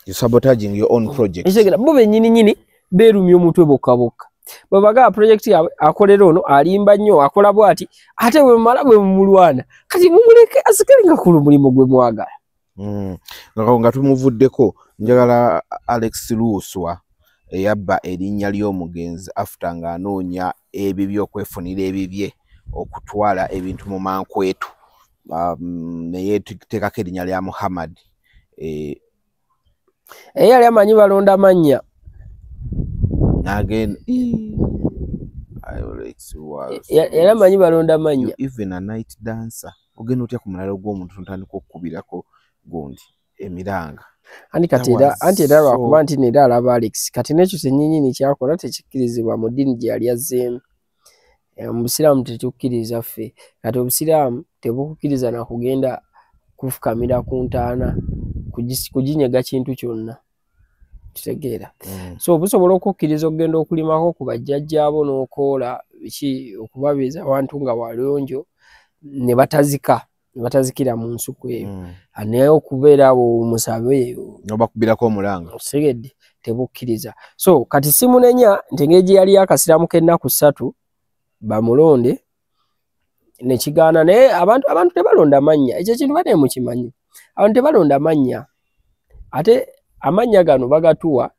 Sabotaging your own project. Ekitegeera, bo bennyini nnyini beerumya omutwe bokka bokka. Bwe bagaba project yaabwe akolera ono alimba nnyo, akola bw'ati, ate bwe mumala bwe mumulwana, kati mumuleke asigale nga ku mulimu gwe mwagala. Nga tumuvuddeko, njagala Alex Luswa eyabba erinnya ly'omugenzi after ng'anoonya ebibye, okwefunira ebibye, okutwala ebintu mu mankwetu, naye teekako erinnya lya Muhammad. Eyali amanyi balonda mannya. Yali amanyi balonda mannya. Even a night dancer, ogenda otya ku mulalo gw'omuntu ntandika okukubirako gundi emiranga? Anti kati era lwakuba nti nera alaba Alex, kati n'ekyo kyennyinnyini kyakola tekikkirizibwa mu ddiini gye yali azzeemu. Mu busiraamu tetukkiriza ffe. Kati obusiraamu tebukukkiriza na kugenda kufukamira ku ntaana, kuginyega kintu kyonna. Kitegeera? So busobola okukkiriza okugenda okulimako ku bajjajjaabo n'okoola biki, okubabeeza awantu nga walonjo ne batazika, ne batazikira mu nsuku eyo. Naye okubeera awo musabe n'obakubirako omulanga, okitegedde, tebukkiriza. So kati simunenya nti engeri gye yali akasiraamu k'ennaku 3 bamulonde nekigaana. Naye abantu tebalonda mannya, ekyo ekintu bane mukimanyi, abantu tebalonda mannya, ate amannya gano bagatuwa,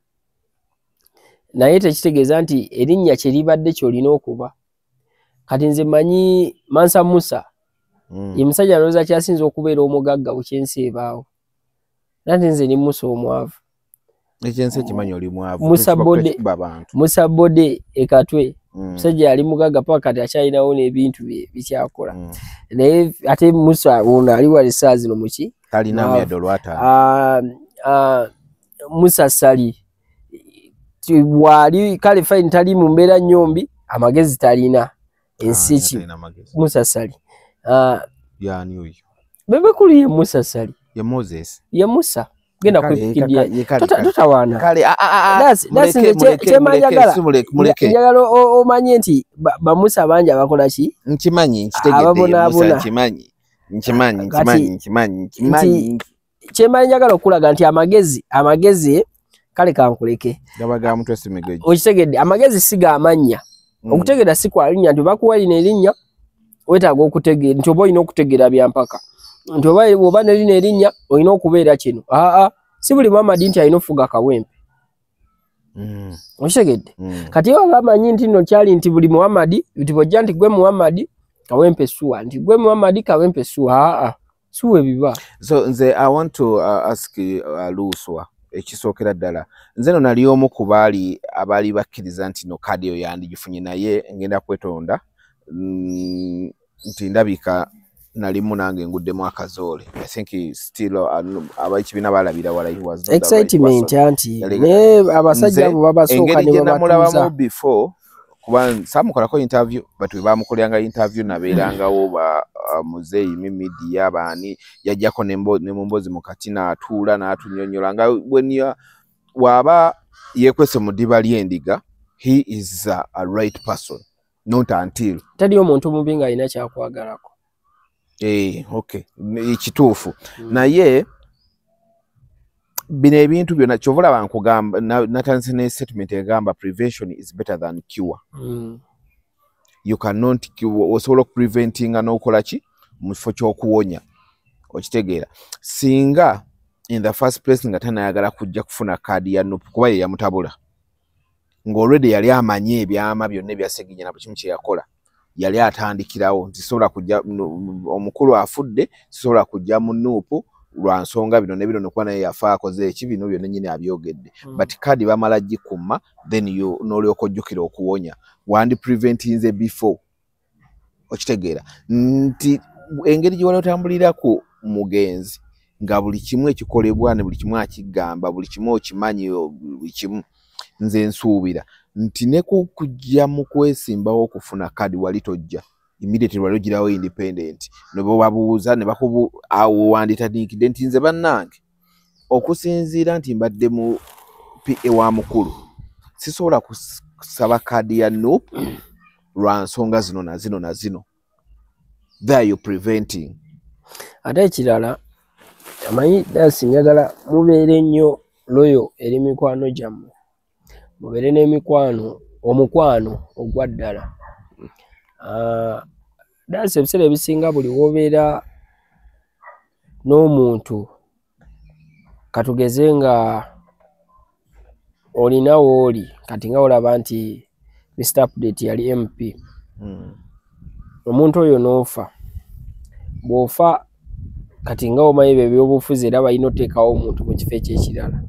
naye tekitegeeza nti erinnya kye libadde ky'olina okuba. Kati nze mmanyi Mansa Musa, ye musajja alowooza kyasinza okubeera omugagga bukyensi ebaawo, era nti nze ni Musa omwavu. Ekyensi ekimanyi oli mwavu. Musa Bode ekatwe, musajja yali mugagga paka kati akyalinawo n'ebintu bye bikyakola. Naye ate Musa ono ali wali essaawa zino muki? Talina myado lwataano. Musa Sali wali kale fine, tali mu mbeera nnyombi, amagezi talina, ensi ki Musa Sali. Yani oyo Bebe Cool ye Musa Sali, ye Moses, ye Musa. Genda kukidia totawaana. Njagala omanye nti bamusa bangi abakola ki? Nkimanyi, nkitegedde Musa, nkimanyi, nkimanyi, nkimanyi, nkimanyi, nkimanyi. Kyemanyi njagala okulaga nti amagezi kale kankuleke. Okitegedde, amagezi si ga mannya. Okutegeera si kwa linnya, nti bakuwa lino erinnya weetaaga okutegeera nti oba olina okutegeera bya mpaka, nti oba ne lino erinnya olina okubeera kino. Aa, si buli Muhammad nti alina okufuga Kawempe. Okitegedde? Kati oba bamanyi nti nno kyali nti buli Muhammad, nti bw'ojja nti gwe Muhammad Kawempe suwa, nti gwe Muhammad Kawempe suwa. Aa, suwa ebiba. So nze I want to ask Luswa ekisookera ddala. Nze no nali omu ku baali abaali bakkiriza nti no kaadi eyo yandigifunye, naye ngenda kwetonda nti ndabika nalimu nange nguddemu akazoole. I think still ab'ekibiina balabira wala he was not excitement anti naye abasajja abo babasooka ne babatuuza before kuba saamukolako interview, but we baamukoleranga interview nabeerangawo ba muzeeyi media baani yajjako ne mu mboozi mu kati n'atuula n'atunyonnyola nga when waba yeekwese mu ddiba ly'endiga, he is a right person, not until tali omuntu mubi ng'alina kyakwagalako. Okay, ekituufu. Naye bino ebintu byonna kyova olaba nkugamba natandise ne statement egamba prevention is better than cure. You cannot osobola okupreventinga n'okola ki mu kifo ky'okuwonya. Okitegeera? Singa in the first place nga tanayagala kujja kufuna kaadi ya NUP kuba ye yamutabula, ng'already yali amanyi ebyama byonna ebya Ssegirinya na buli kimu kye yakola, yali atandikirawo nti sobola kujja, omukulu afudde, sisobola kujja mu NUP lwa nsonga bino ne bino, nekuba naye yafa akoze eki, bino byonna nnyini abyogedde. But kaadi bamala gikumma, then you n'olyoka ojjukira okuwonya. Wandi preventinze before. Okitegeera nti engeri gye wali otambulira ku mugenzi nga buli kimu ekikolebwa ne buli kimu akigamba, buli kimu okimanyi, buli kimu, nze nsuubira nti ne kujja mu kwesimbawo okufuna kaadi wali tojja immediately, wali ogirawo independent ne babuuza ne bakubu awo wanditandikidde nti nze bannange Okusinziira nti mbadde mu PA wa mukulu, sisobola kusaba kaadi ya NUP lwa nsonga zino na zino na zino. There you preventing. Ate ekirala, amanyi dasi, njagala mubeere nnyo loyal eri mikwano gyammwe, mubeere n'emikwano, omukwano ogwa ddala. Dasi, ebiseera ebisinga buli wobeera n'omuntu, katugeze nga olina wooli kati nga olaba nti Mr Update yali MP, omuntu oyo n'ofa, bw'ofa kati nga omanyi ebyo ebyobufuzi era balina oteekawo omuntu mu kifo ekyekirala,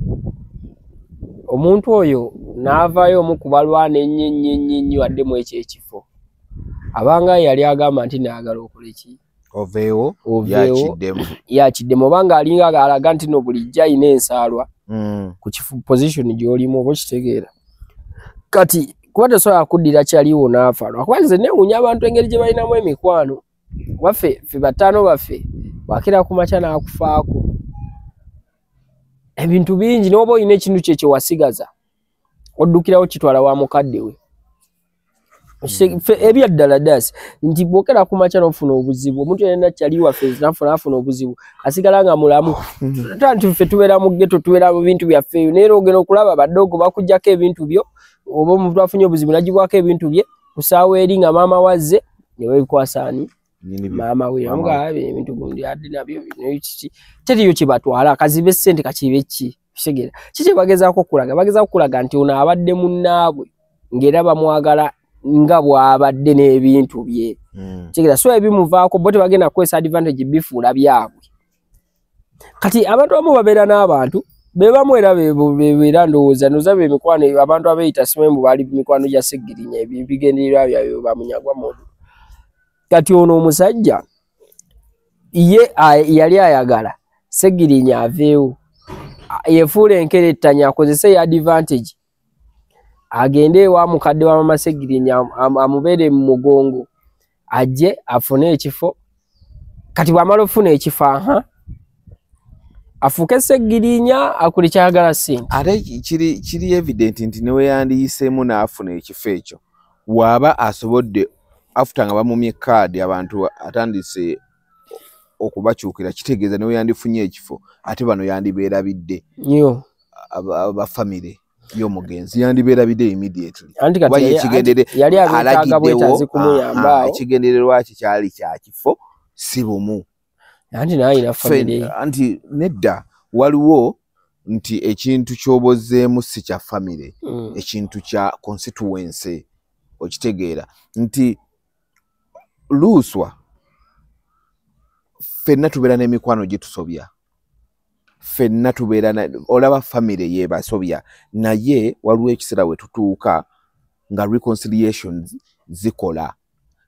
omuntu oyo n'avaayo omu ku balwana ennyo ennyo ennyo ennyo addemu ekyo ekifo, abanga yali agamba nti naagala okola ki, oveewo, oveewo, yakiddemu, yakiddemu, obanga alinga alaga nti no bulijjo ayina ensaalwa ku kifo position gy'olimu, oba okitegeera. Kati kuba tosobola kuddira kyaliwo n'afa, lwakuba nze neewuunya abantu engeri gye balinamu emikwano. Waffe ffe bataano baffe bwakira ku makya n'akufaako ebintu bingi, n'oba olina ekintu kye kyewasigaza oddukirawo kitwala wa mukadde we. Ffe ebyaddala dasi nti bw'okera ku makya n'ofuna obuzibu, omuntu yenna kyali waffe n'afuna obuzibu asigala nga mulamu. Ate nti ffe tubeera mu ghetto, tubeera mu bintu byaffe, naye era ogenda okulaba badoogo bakuggyako ebintu byo, oba omuntu afunye obuzibu n'aggyibwako ebintu bye ku ssaawa eri nga maama wazze ne babikwasa ani? Maama we. Amugamba ebintu gundi adde nabyo kiki, teriyo kye batwala, kazibe ssente kakibe ki, kitegeera ki kye bagezaako okulaga? Bagezaako okulaga nti ono abadde munnaabwe ng'era bamwagala nga bw'abadde n'ebintu bye. Kitegeera, so ebimuvaako bo tebagenda kukozesa advantage bifuula byabwe. Kati abantu abamu babeera n'abantu be bamu era beera ndowooza ndowooza be mikwano abantu abeeyita simanyi mbu baali mikwano gya Ssegirinya, ebigendererwa byabwe bamunyagwa muntu. Kati ono omusajja ye yali ayagala Ssegirinya aveewo, yefuula enkerettanyi akozese advantage agende ewa mukadde wa mama Ssegirinya amubeere mu mugongo ajje afune ekifo. Kati bw'amala okufuna ekifo, aha, afuuke Ssegirinya akole kyayagala ssente. Ate kiri evident nti ne we yandiyiseemu n'afuna ekifo ekyo, bw'aba asobodde after nga bamumye kaadi abantu atandise okubakyukira, kitegeeza ne we yandifunye ekifo ate bano yandibeerabidde nnyo aba famire y'omugenzi yandibeerabidde immediately. Anti kati yali abeetaaga bwetaazi kumuyamba awo. Ekigendererwa kye kyali kya kifo si bumu. Anti naye alina famire. Anti nedda, waliwo nti ekintu ky'obozeemu si kya famire, ekintu kya constituency, okitegeera nti Luswa ffenna tubeera n'emikwano gye tusobya, ffenna tubeera olaba famire yeebasobya, naye waliwo ekiseera we tutuuka nga reconciliations zikola.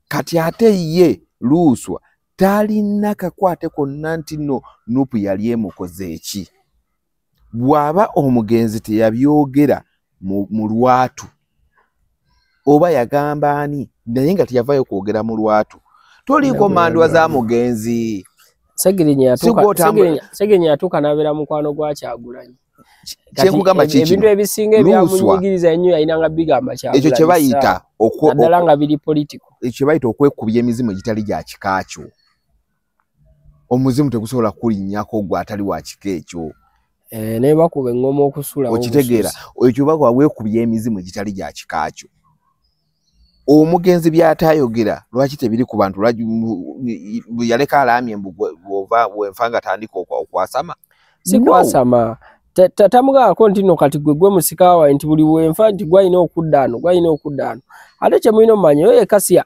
Kati ate ye Luswa talina kakwate konna nti nno NUP yali emukoze eki. Bw'aba omugenzi teyabyogera mu lwatu oba yagamba ani, naye nga teyavaayo kwogera mu lwatu, toliiko mandwa za mugenzi. Ssegirinya yatuuka n'abeera mukwano gwa Kyagulanyi. Kyenkugamba kiki? Ebintu ebisinga ebyamunyigiriza ennyo yalinanga bigamba Kyagulanyi. Ekyo kye bayita naddala nga biri political. Ekyo kye bayita okwekubya emizimu egitali gya kika kyo. Omuzimu tegusobola kulinnyako gwe atali wa kika ekyo. Naye bakuba eŋŋoma okusulawo. Okitegeera, ekyo bakuba weekubya emizimu egitali gya kika kyo. Omugenzi by'atayogera lwaki tebiri ku bantu? Yaleka alaamye mbu bw'ova bwenfa nga tandika okwasama. Si kwasama. Tamugaako nti nno kati gwe musika wawe nti buli wenfa nti gwalina okudda ano, gwalina okudda ano. Ate kye mulina omumanya oyo Kasiya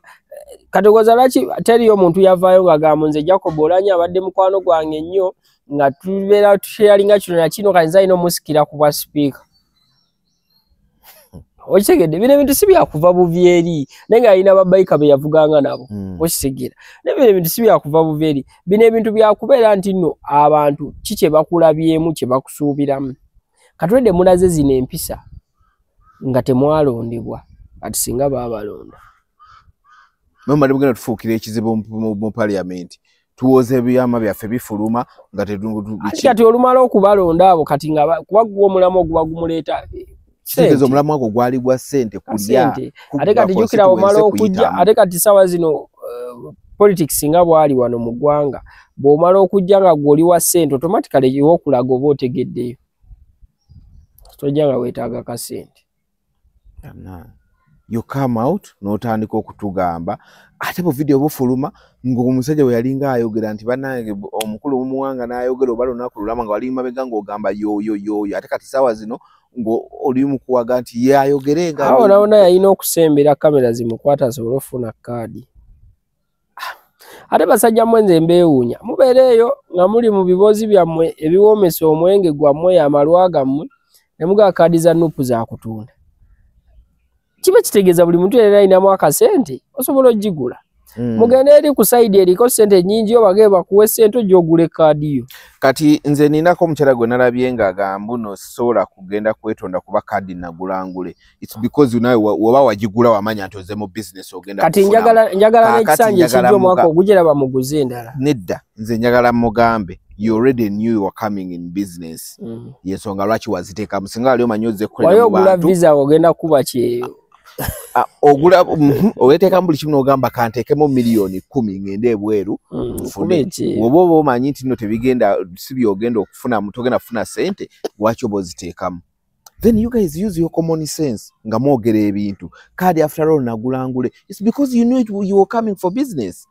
kategoza lwaki teriyo omuntu yavaayo ng'agamba nze Jacob Oulanyah abadde mukwano gwange nnyo nga tubeera tusharinga kino na kino, kati nze alina omusikira ku bwa sipiika. Okitegedde, bino ebintu si byakuva buvi eri, naye ng'alina babayika be yavuganga nabo. Okitegeera, naye bino ebintu si byakuva buvi eri, bino ebintu byakubeera nti nno abantu ki kye bakulabyemu kye bakusuubiramu. Katwedde mulaze zino empisa nga temwalondebwa, kati singa baabalonda. Mwe mubadde mugenda tufuukira ekizibu mu parliament. Tuwoze ebyama byaffe bifuluma nga kati olumala okubalonda abo kati nga kuba gwo omulamu oguba gumuleeta kitegeeza omulamu ogwo gwali gwa ssente kulya. Ate kati jjukira omala okujja, ate kati sawa zino politics nga bwali wano mu ggwanga, bw'omala okujja nga gw'oli wa ssente automatically okulaga oba otegeddeyo, tojja nga weetaaga ka ssente. You come out n'otandika okutugamba ate bu video bufuluma ng'omusajja bwe yalinga ayogera nti bannange omukulu mumuwanga n'ayogera oba lunaku lulama nga wali mabega ng'ogamba yoyo yoyo, ate kati saawa zino ng'oli mu kuwaga nti ye ayogere nga awo nawona yalina okusembera kamera zimukwata asobole okufuna kaadi. Ate basajja mmwe nze mbeewuunya, mubeereeyo nga muli mu biboozi byammwe ebiwoomesa omwenge gwammwe amalwa gammwe ne mugaa kaadi za NUP za kutunda. Kiba kitegeeza buli muntu yali alinamu akasente osobola ogigula. Mugende eri ku side eriko ssente nnyingi obage bakuwe ssente ojje ogule kaadi yo. Kati nze ninako omukyala gwe nalabye ng'agamba no sobola kugenda kwetonda kuba kaadi nagulangule. It's because nawe woba wagigula wamanya nti oze mu business ogenda kati njagala n'ekisanja ekijja omwaka ogujja bamuguze endala. Nedda, nze njagala mugambe you already knew you were coming in business. Yensonga lwaki waziteekamu singa wali omanyi ozze kukolera mu bantu. Wali ogula visa ogenda kuba kyeyo. Ogula oweteekamu buli kimu n'ogamba kanteekemu 10,000,000 ngende ebweru nfune. Bw'oba oba omanyi nti nno tebigenda si by'ogenda okufuna togenda kufuna ssente lwaki oba oziteekamu. Then you guys use your common sense nga mwogera ebintu. Kaadi after all nagulangule. It's because you knew you were coming for business.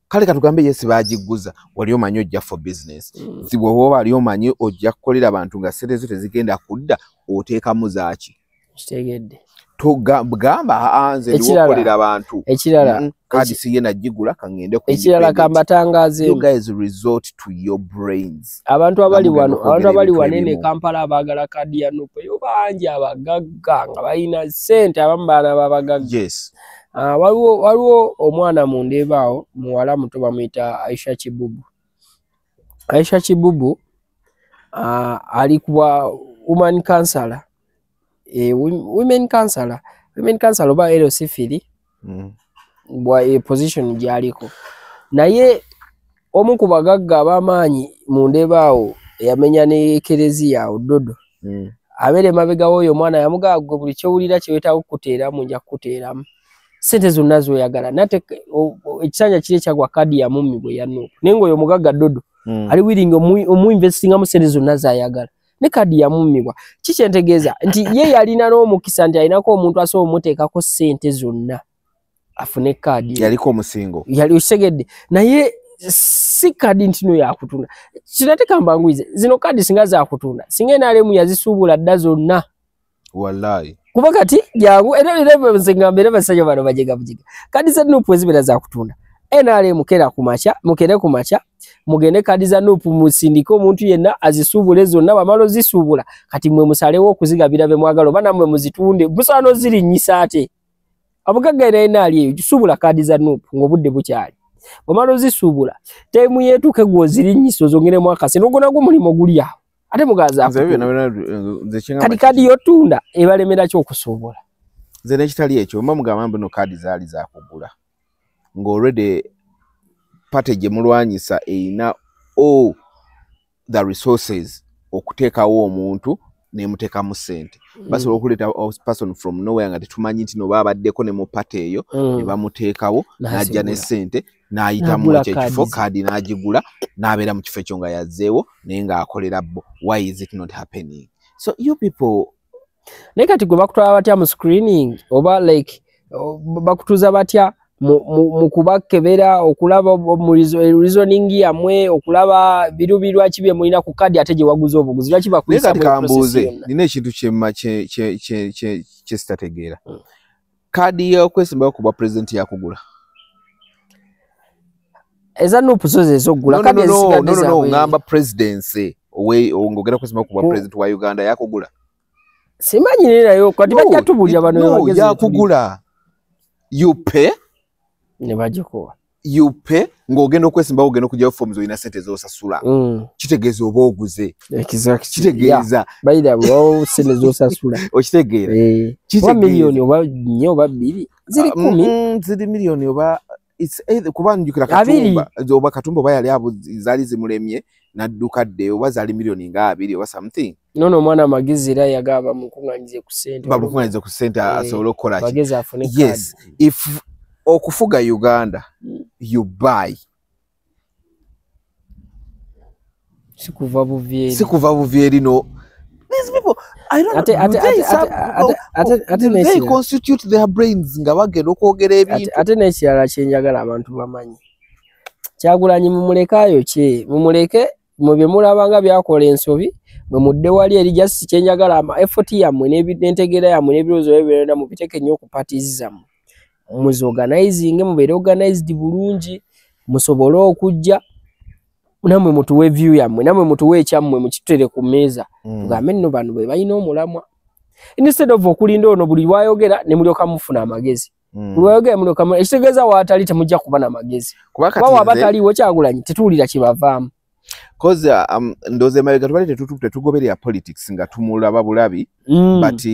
Kale katugambe yes baagiguza wali omanyi ojja for business. Si bw'oba wali omanyi ojja kukolera abantu nga ssente zo tezigenda kudda oteekamu zaaki. Kitegedde. Tugamba nze ndiwokolera abantu. Ekirala kaadi si ye nagigula kangende ku ekirala kambatangaze. You guys resort to your brains. Abantu abali wano, abantu abali wanene Kampala abaagala kaadi ya NUP yo bangi abagagga nga balina ssente abamu baana b'abagagga. Yes. Waliwo omwana mu Ndeeba awo muwala muto bamuyita Aisha Kibubu. Aisha Kibubu ali kuba woman counselor. Women counselor oba LC3 bwa position gy'aliko, naye omu ku bagagga ab'amaanyi mu Ndeeba awo yamenya ne ekereziya awo Dodo. Abeere mabega w'oyo omwana yamugamba gwe buli ky'owulira kye weetaaga okukuteeramu nja kukuteeramu ssente zonna z'oyagala, nate ekisanja kiri ekyagwa kaadi ya mummi bwe ya NUP, naye ng'oyo omugagga Dodo ali willing omuinvestingamu ssente zonna z'ayagala ne kaadi yamummibwa. Kikyentegeeza nti ye yalina n'omukisa nti alinako omuntu asobola omuteekako ssente zonna afune kaadi. Yaliko omusingo. Yali okitegedde, naye si kaadi nti no yakutunda. Kinateeka mbanguyize zino kaadi singa zakutunda singa NRM yazisuubula dda zonna. Wallahi. Kuba kati jangu era nze ngamba era basajja bano bajega bujega. Kaadi za NUP ezibeera zakutunda. NRM mukere ku makya mugende kaadi za NUP musindike omuntu yenna azisuubule zonna, bamala ozisuubula kati mmwe musalewo okuzigabira be mwagala oba nammwe muzitunde musobola n'ozirinnyisa ate. Abagagga era ali eyo gisuubula kaadi za NUP ng'obudde bukyali. Bw'omala ozisuubula teimu yeetuuke gw'ozirinnyisa ozongeremu akasente ogwo nagwo mulimu guli awo ate mugaza kati kaadi yotunda ebalemera ki okusuubula. Nze n'ekitali ekyo mba mugamba mbu no kaadi zaali zakugula nga already party gye mulwanyisa erina all the resources okuteekawo omuntu nemuteekamu ssente. Basobola okuleeta person from nowhere nga tetumanyi nti no babaddeko ne mu party eyo ne bamuteekawo n'ajja ne ssente n'ayitamu ekyo ekifo kaadi n'agigula n'abeera mu kifo ekyo nga yazzeewo naye ng'akolera bo. Why is it not happening? So you people naye kati gwe bakutwala batya mu screening oba like bakutuuza batya mu kubakebera okulaba mu reasoning yammwe okulaba birubirwa ki bye mulina ku kaadi ate gye waguze obuguzi lwaki bakuyisa mu process yonna. Nina ekintu kye sitategeera. Kaadi y'okwesimbawo ku bwa pulezidenti yakugula eza NUP zo ze z'okugula kaadi ezisigadde zaabwe. No, ngamba presidency ng'ogenda kwesimbawo ku bwa pulezidenti wa Uganda yakugula. Simanyi nayo kati bajja tubulira bano bagezi. Yakugula. You pay ne bagikuwa. You pay ng'ogenda okwesimbawo ogenda okugyayo forms olina ssente z'osasula. Kitegeeza oba oguze. Exactly. Kitegeeza. By the way, ssente z'osasula. Okitegeera. Oba miliyoni oba 4 oba 2 ziri 10 ziri miliyoni oba It's either kuba njukira Katumba oba Katumba oba yali zaali zimulemye n'adduka dde, oba zaali miliyoni nga 2 oba something. Nono omwana Magezi era yagaba bamukuŋŋaanyize ku ssente. Bamukuŋŋaanyize ku ssente asobole okukola ki? Magezi afune kaadi. Yes, if okufuga Uganda you buy. Sikuva buvi eri. Sikuva buvi eri no. These people, I don't know, do they constitute their brains nga bagenda okwogera ebintu. Ate n'ekirala kye njagala abantu bamanyi. Kyagulanyi mumulekayo kye, mumuleke mu bye mulaba nga byakola ensobi, mwe mudde wali eri just kye njagala ama effort yammwe n'entegeera yammwe n'ebirowoozo byonna mubiteeke nnyo ku parties zammwe. Muzorganizinge, mubeere organized bulungi, musobole okujja namwe mutuwe view yammwe, namwe mutuwe ekyammwe mukitutere ku mmeeza. Tugambe nno bano bwe balina omulamwa. Instead of okulinda ono buli lwayogera ne mulyoka mufuna amagezi. Buli lwayogera mulyoka ekitegeeza waatali temujja kuba n'amagezi. Kuba waba taliiwo Kyagulanyi tetuwulira kibavaamu. Cause ndowooza emabega tubadde tetugoberera politics nga tumulaba bulabi, but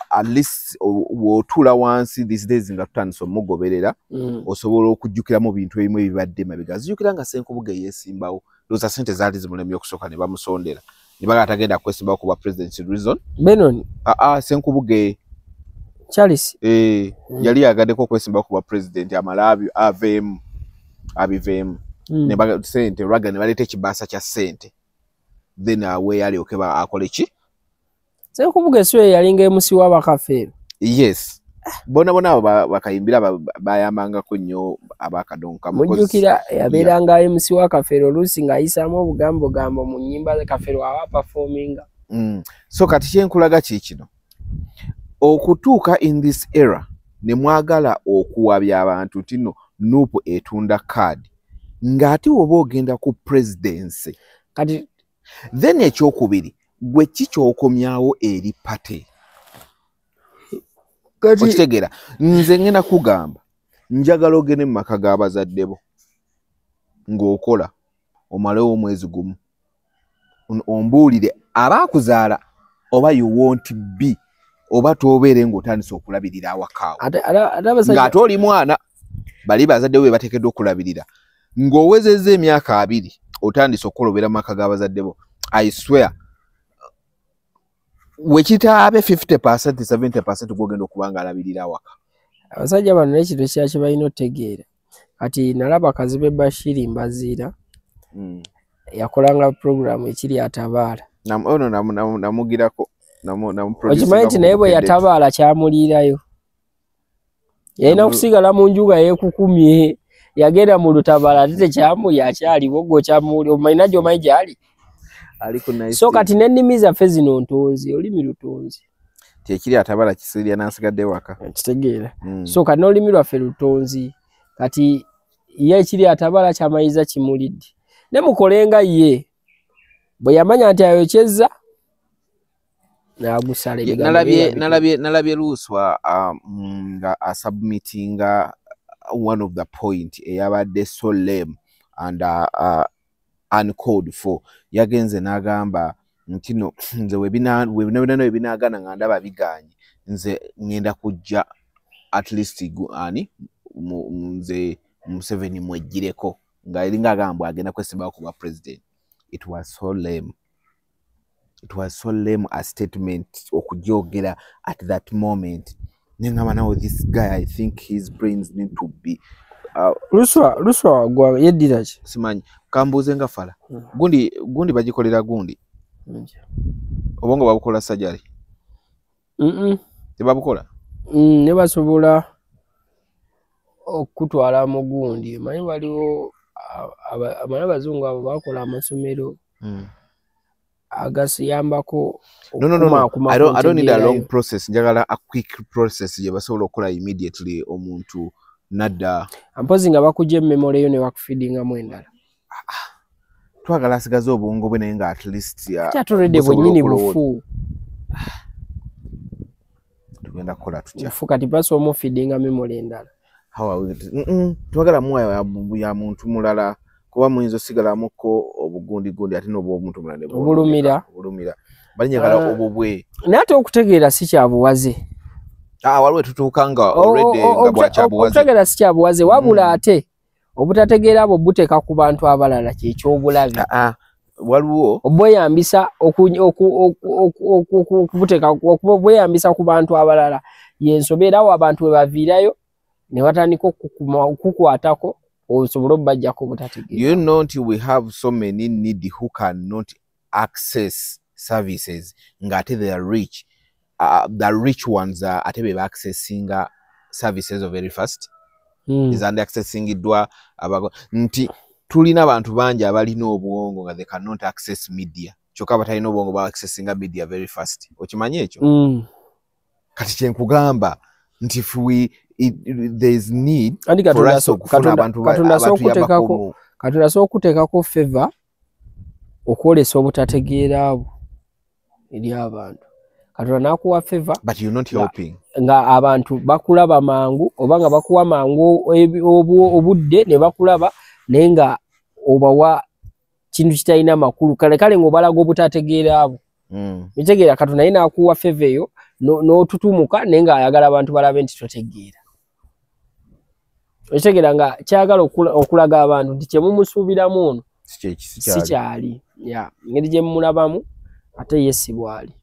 at least w'otuula wansi these days nga tutandise omugoberera, osobola okujjukiramu bintu ebimu ebibadde emabega. Zijjukira nga Ssenkubuge yeesimbawo, ndowooza ssente zaali zimulemye okusooka ne bamusondera ne bagamba tagenda kwesimbawo kuba presidency reason. Benon Ssenkubuge Charles yali yagaddeko okwesimbawo kuba president amala aveemu abiveemu. Ne baga ssente lwaga ne baleeta ekibaasa kya ssente, then awe alyoke akole ki? Ssenkubuge si ye yalinga MC w'Abakafeero? Yes. Bona bona abo bakayimbira bayambangako nnyo abakadonka. Mujjukira yabeeranga MC wa Kafeero oluusi ng'ayisaamu obugambogambo mu nnyimba ze Kafeero aba performinga. So kati kyenkulaga ki kino, okutuuka in this era ne mwagala okuwabya abantu nti nno NUP etunda kaadi ng'ate woba ogenda ku presidency. Kati then ekyokubiri gwe ki ky'okomyawo eri party? Okitegeera? Nze ngenda kugamba njagala ogende mu maka g'abazadde bo ng'okola omalewo omwezi gumu, ombuulire abaakuzaala oba you won't be, oba tobeere ng'otandise okulabirira awakaawo ng'ate oli mwana, bali bazadde bo be bateekeddwa okulabirira, ng'owezezza emyaka 2 otandise okukolobera mu maka g'abazadde bo. I swear wekitaabe 50% 70% gwogenda okuba nga alabirira awaka. Abasajja bano n'ekintu ekirala kye balina otegeera. Kati nalaba Kazibe Bashiri Mbaziira yakolanga puroguramu ekiri atabaala. Ono namugirako. Okimanyi nti naye bwe yatabaala kyamuliirayo. Yalina okusigala mu nju nga yeekukumye. Yagenda mu lutabaala ate tekyamuli akyaliwo gwe okyamuli omanyi najjo omanyi gy'ali. So kati n'ennimi zaffe zino ntonzi, olulimi lutonzi. Tekiri atabala kisirya n'asigadde waka. Kitegeera. So kati n'olulimi lwaffe lutonzi. Kati ye ekiri atabala kyamanyiza kimulidde. Ne mukolenga ye bwe yamanya nti ayokyezza n'agusala ebigambo. Nalabye Luswa nga asubmittinga one of the point eyabadde so lame and uncalled for. Yagenze n'agamba nti no nze webina ebinaagana nga ndaba biganye, nze ngenda kujja at least ani nze Museveni mwejjireko, nga eringa agamba agenda kwesimbawo kuba president. It was so lame. It was so lame a statement okujogera at that moment. Nengamba now this guy, I think his brains need to be Luswa gwa yeddira ki? Simanyi. Kambuuze nga fala. Gundi bagikolera gundi. Obwongo babukola sajali. Tebabukola? Ne basobola okutwala mu gundi. Manyi waliwo abaana abazungu abo bakola amasomero agasiyambako. No. I don't need a long process. Njagala a quick process gye basobola okukola immediately omuntu nadda. Mpozi nga bakujja memory yo ne bakufeedingamu endala. Twagala asigaze obwongo bwe naye nga at least kyatolredde bwennyini bufu. Tugenda kukola tutya? Bufu kati basobola omufeedinga memory endala. Twagala muwa ya muntu mulala kuba muyinza osigalamuko obugundi ate n'obw'omuntu mulala obulumira. Balinjagala obubwe. Naye ate okutegeera si kyabuwaze. Waliwo tutuuka nga already nga bwakyabuwaze. Obutategeera si kyabuwaze, wabula ate obutategeera bwo buteeka ku bantu abalala kyekyobulabe. Waliwo obweyambisa okubweyambisa ku bantu abalala y'ensobi, era awo abantu we baviirayo ne batandika okukukwatako osobole obbajjako obutategeera. You know nti we have so many needy who cannot access services ng'ate they are rich. The rich ones ate be baaccessinga services very fast. Ezandi accessingiddwa nti tulina abantu bangi abalina obwongo nga they cannot access media, kyokka abatalina obwongo ba accessinga media very fast. Okimanyi ekyo? Kati kyenkugamba nti if there is need for us okufuna abantu abatuyambako. Katonda asobola okuteekako favor okwolesa obutategeera abo eri abantu. Katonda n'akuwa favor, but you're not helping, nga abantu bakulaba mangu oba nga bakuwa mangu obudde ne bakulaba, naye nga obawa kintu kitalina makulu, kale kale ng'obalaga obutategeera abo. Mitegeera, Katonda naye n'akuwa favor eyo n'otutumuka, naye ng'ayagala abantu balabe nti totegeera. Okitegeera nga kyagala okulaga abantu nti kyemumusuubiramu ono si kyali, engeri gye mumulabamu ate ye si bw'ali.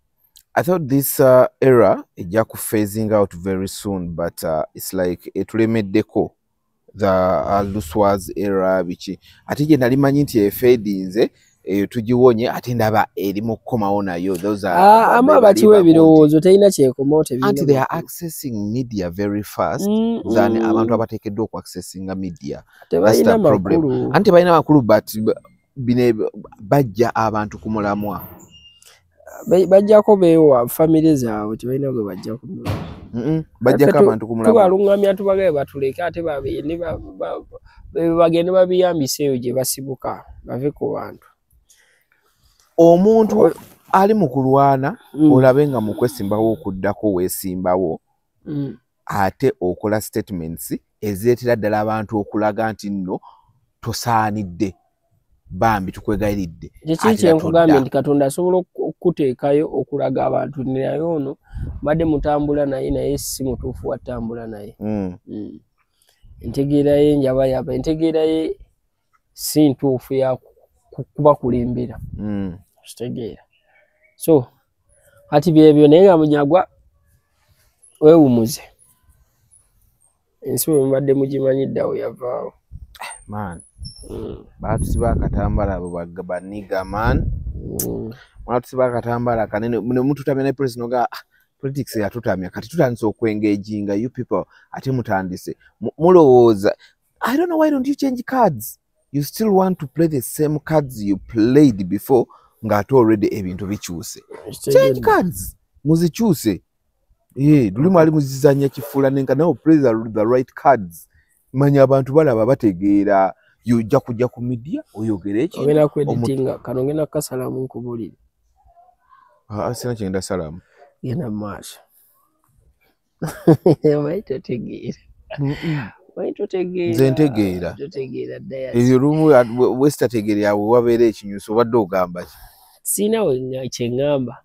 I thought this era ejja ku phasing out very soon, but it's like etulemeddeko the Luswa's era biki, ate gye nali manyi nti efadinze eyo tugiwonye, ate ndaba eri mu kukomawo nayo. Those are Ama abakiwa ebirowoozo terina kyekomawo. Anti they are accessing media very fast than abantu abateekeddwa okuaccessinga media. Tebalina makulu. Anti balina makulu, but bino bajja abantu ku mulamwa. Bajjako beewa famire zaabwe, tebalina gwe bajja ku mulamwa. Bajjako abantu ku mulamwa. Tubalungamya tubagabe batuleke, ate bagende babiyambise eyo gye basibuka, bave ku bantu. Omuntu ali mu kulwana olabe nga mu kwesimbawo okuddako weesimbawo, ate okola statements ezireetera ddala abantu okulaga nti nno tosaanidde, bambi tukwegayiridde. Kiki kyenkugambye nti Katonda asobola okuteekayo okulaga abantu naye ono mbadde mutambula naye, naye si mutuufu watambula naye. Entegeera ye njabayaba, entegeera ye si ntuufu ya kubakulembera. Kitegeera. So kati byebyo, naye nga Munyagwa weewumuze, ensi bwe mubadde mugimanyidde awo yavaawo. Man, baatusiba akatambala abo baniga man. Mwatusiba akatambala kanene ne mututamya ne president oga politics yatutamya, kati tutandise okwengaginga you people, ate mutandise mulowooza. I don't know why don't you change cards? You still want to play the same cards you played before ng'ate already ebintu bikyuse. Change cards, muzikyuse. Luli mwali muzizanya kifuula nenka, now play the right cards. Manya abantu balaba bategeera. Ojja kujja ku media oyogere ekintu. Ogenda kweditinga kano, ngenda kukasalamu nkubulire. Sina kyengenda salamu. Genda mu maaso. Omanyi totegeera. Omanyi totegeera. Nze ntegeera. Totegeera ddala. Ebyo lumu wesitategeera awo wabeera ekinyusi, obadde ogamba ki? Sirina kye ŋŋamba.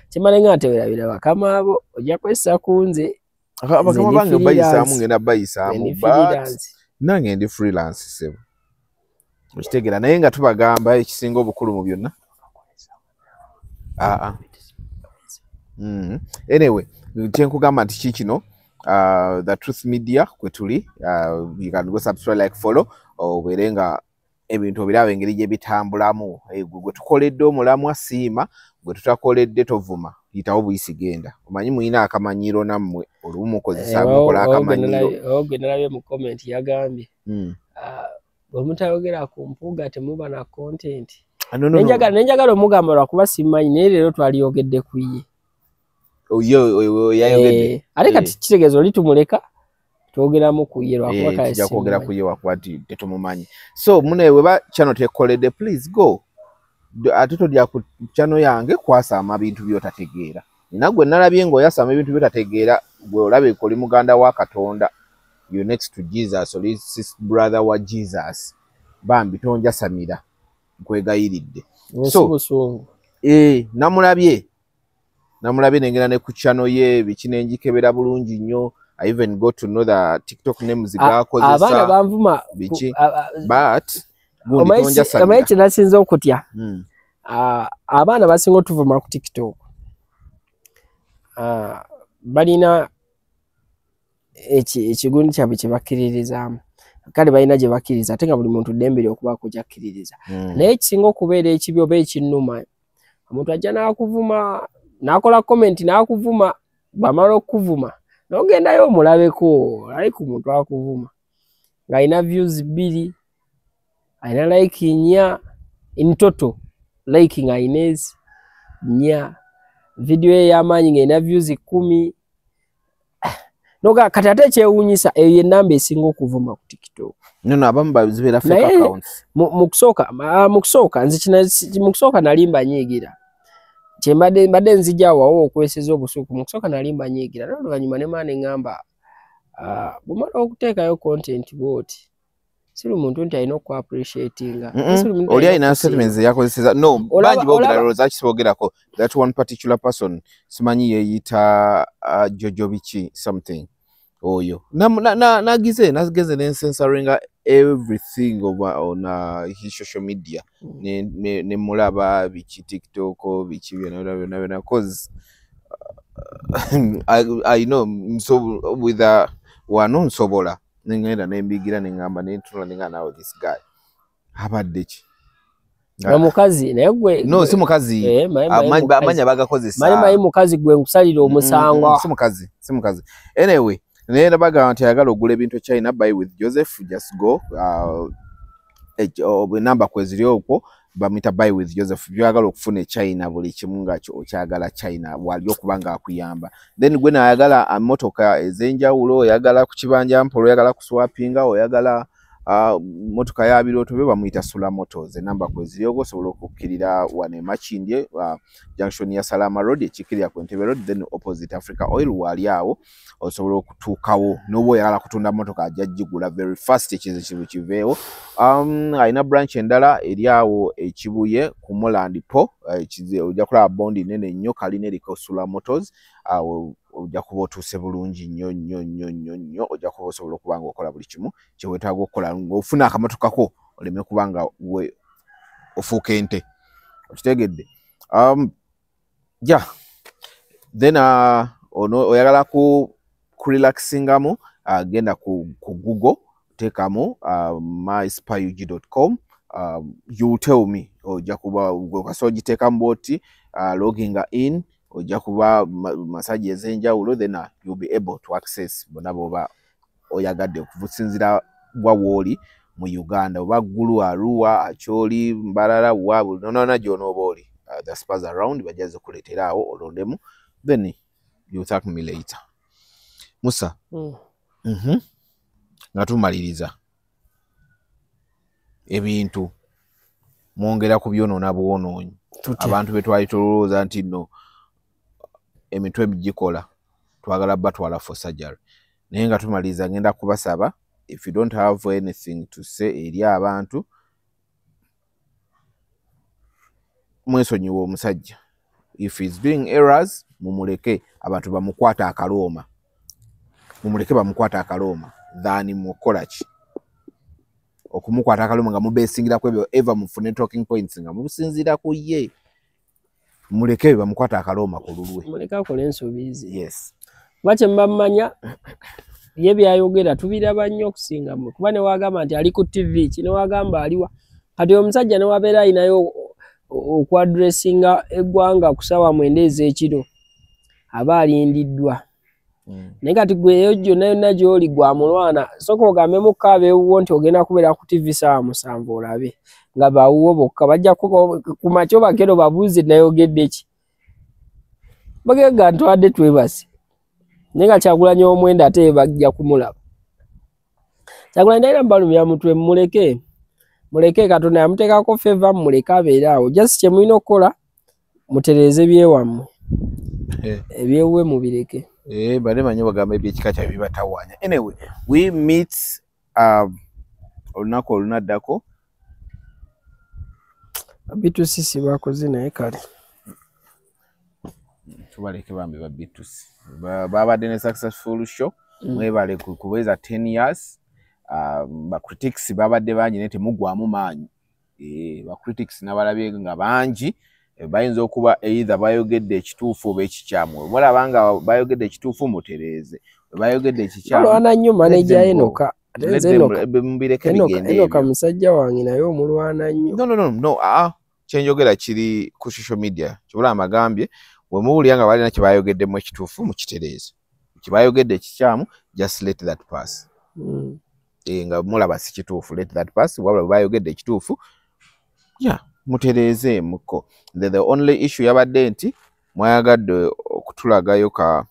Kimala nga ntewerabira bakama abo, ojja kwessa ku nze. Bakama bange bayisaamu, ngenda bayisaamu, but nange ndi freelance ssebo. Okitegeera, naye nga tubagamba ekisinga obukulu mu byonna. Anyway, kyenkugamba nti ki kino The Truth Media kwe tuli. You can go subscribe, like, follow, obeere nga ebintu obiraba engeri gye bitambulamu. Gwe tukoledde omulamwa siima, gwe tutakoledde tovuma, yitawo buyisi genda. Omanyi muyina akamanyiro nammwe olumu mukozesa mukola akamanyiro. Gwe nalabye mu comment yagambye bwe mutayogera ku Mpuuga temuba na content. Nenjagala omugamba lwakuba simanyi, naye leero twaliyogedde ku ye. Yayogedde. Ate kati kitegeeza oli tumuleka twogeramu ku ye lwakuba kale tujja kwogera ku ye lwakuba nti tetumumanyi. So mune weba channel tekoledde, please go. Ate todya ku channel yange kwasama bintu by'otategeera. Nina gwe nalabye ng'oyasama ebintu by'otategeera, gwe olabe oli muganda wa Katonda. You next to Jesus, oli brother wa Jesus. Bambi tonjasamira, nkwegayiridde. So namulabye Namulabye nengenda ne ku channel ye biki nenjikebera bulungi nnyo. I even got to know the TikTok names gakozesa. Abaana banvuma biki, but gundi tonja sabira. Omanyi kye nasinze okutya? Abaana basinga otuvuma ku TikTok. Balina ekigundi kyabwe kye bakkiririzaamu. Kale balina gye bakkiriza ate nga buli muntu ddembe lye okubaako gy'akkiririza. Naye ekisinga okubeera ekibi oba ekinnuma, omuntu ajja n'akuvuma, n'akola comment n'akuvuma, bw'amala okukuvuma n'ogendayo omulabeko, ali ku muntu akuvuma ng'alina views 2, alina like 4, in total like ng'alina ezi 4, video ye ey'amaanyi ng'erina views 10. Noga kati ate ekyewuunyisa eyo ye namba esinga okuvuma ku TikTok. No, abamu bazibeera fake accounts. Mu kusooka nze mu kusooka nali mbanyiigira. Kye mbadde nzija awo okweseza obusuku, mu kusooka nali mbanyiigira. Naye oluvannyuma ne maama ne ŋŋamba, bw'omala okuteekayo content bw'oti, si buli muntu nti alina oku-appreciatinga. Oli alina statements yakozeseza. No, bangi boogera lowooza kisoogerako. That one particular person simanyi yeeyita Jojo biki something. Oyo. Nagize nensensoringa everything over on his social media. Ne mulaba biki TikTok biki byonna byonna byonna cause I know so with wano nsobola nengenda nembigira nengamba nentula nenga now this guy abadde ki na mukazi naye gwe no si mukazi amanya bagakozesa manyi mukazi gwe nkusalira omusango si mukazi anyway naye bagamba nti ayagala ogula ebintu China buy with Joseph just go namba kweziri okwo bamuyita buy with Joseph byagala okufuna China buli kimu nga okyagala China wali okuba nga akuyamba then gwe nayagala motoka ez'enjawulo oyagala ku kibanja mpola oyagala kuswapinga oyagala motoka ya birooto bye bamuyita Sula Motors enamba kweziri okwo osobola okukkirira wano e Makindye junction ya Salama Road ekikkirira ku Entebbe Road then opposite Africa Oil wali awo osobola okutuukawo n'oba oyagala kutunda motoka ajja gigula very fast ekizibu kiveewo. Alina branch endala eri awo e Kibuye ku Moland Po ojja kulaba bondi nene nnyo kalina eriko Sula Motors awo ojja kuba otuuse bulungi nnyo nnyo nnyo nnyo nnyo ojja kuba osobola okuba nga okola buli kimu kye weetaaga okukola ng'ofuna akamotoka ko oleme kuba nga ofuuka ente okitegedde. Yeah then ono oyagala ku kurelaxingamu genda ku Google teekamu myspaug.com you tell me ojja kuba kasooka ogiteekamu bw'oti loginga in ojja kuba massage ez'enjawulo then you'll be able to access bonna bw'oba oyagadde okusinziira wa w'oli mu Uganda oba Gulu, Arua, Acholi, Mbarara, wa nonona gy'onooba oli the spas around bajja zikuleetera awo olondemu then you thank me later. Musa nga tumaliriza ebintu mwongera ku byonoona bwonoonyi abantu be twali tulowooza nti nno emitwe gikola twagala batwala for surgery naye nga tumaliriza ngenda kubasaba if you don't have anything to say eri abantu mwesonyiwe omusajja if he's doing errors mumuleke abantu bamukwata akalooma mumuleke bamukwata akalooma than mukola ki okumukwata akalooma nga mubesingira ku ebyo ever mufune talking points nga mubusinziira ku ye muleke bamukwata akalooma ku lulwe muleke akole ensobi ze. Yes kuba kye muba mumanya ye byayogera tubiraba nnyo okusinga mmwe kuba ne wagamba nti ali ku TV ki ne wagamba aliwa kati omusajja ne wabeera alinayo okwadressinga eggwanga ku ssaawa 9 ez'ekiro aba alindiddwa. Naye kati gwe eyo gyonna yonna gy'oli gwa mulwana sooka ogambemu ko abeewuwo nti ogenda kubeera ku TV ssaawa 7 olabe nga bawuwo bokka bajja ku makya bakero babuuze nayogedde ki bagenda ntwadde twebase naye nga Kyagulanyi omwenda ate bajja kumulaba. Kyagulanyi talina balumya mutwe muleke muleke Katonda yamuteekako favor muleke abeere awo just kye mulina okukola mutereeze byewammwe ebyewuwe mubireke. Bale manyi bagamba ebyekika kyabwe bibatawaanya. Anyway we meet olunaku olunaddako B2C bakoze naye kale. Tubaleke bambi ba B2C. Babadde ne successful show. Mwebale kuweza 10 years. Ba critics babadde bangi naye temugwamu maanyi. Ba critics n'abalabye nga bangi bayinza okuba either bayogedde ekituufu oba ekikyamu. Mulaba nga bayogedde ekituufu mutereeze, bayogedde ekikyamu. Olwana nnyo manager Enoka. Mubireke bigende. Enoka musajja wange naye omulwana nnyo. No. Kyenjogera kiri ku social media. Kibula amagambye bwe muwulira nga balina kye bayogeddemu ekituufu mukitereeze, kye bayogedde ekikyamu just let that pass. Nga mulaba si kituufu, let that pass. Wabula bwe bayogedde ekituufu mutereezeemuko. The only issue yabadde nti mwayagadde okutulagayo ka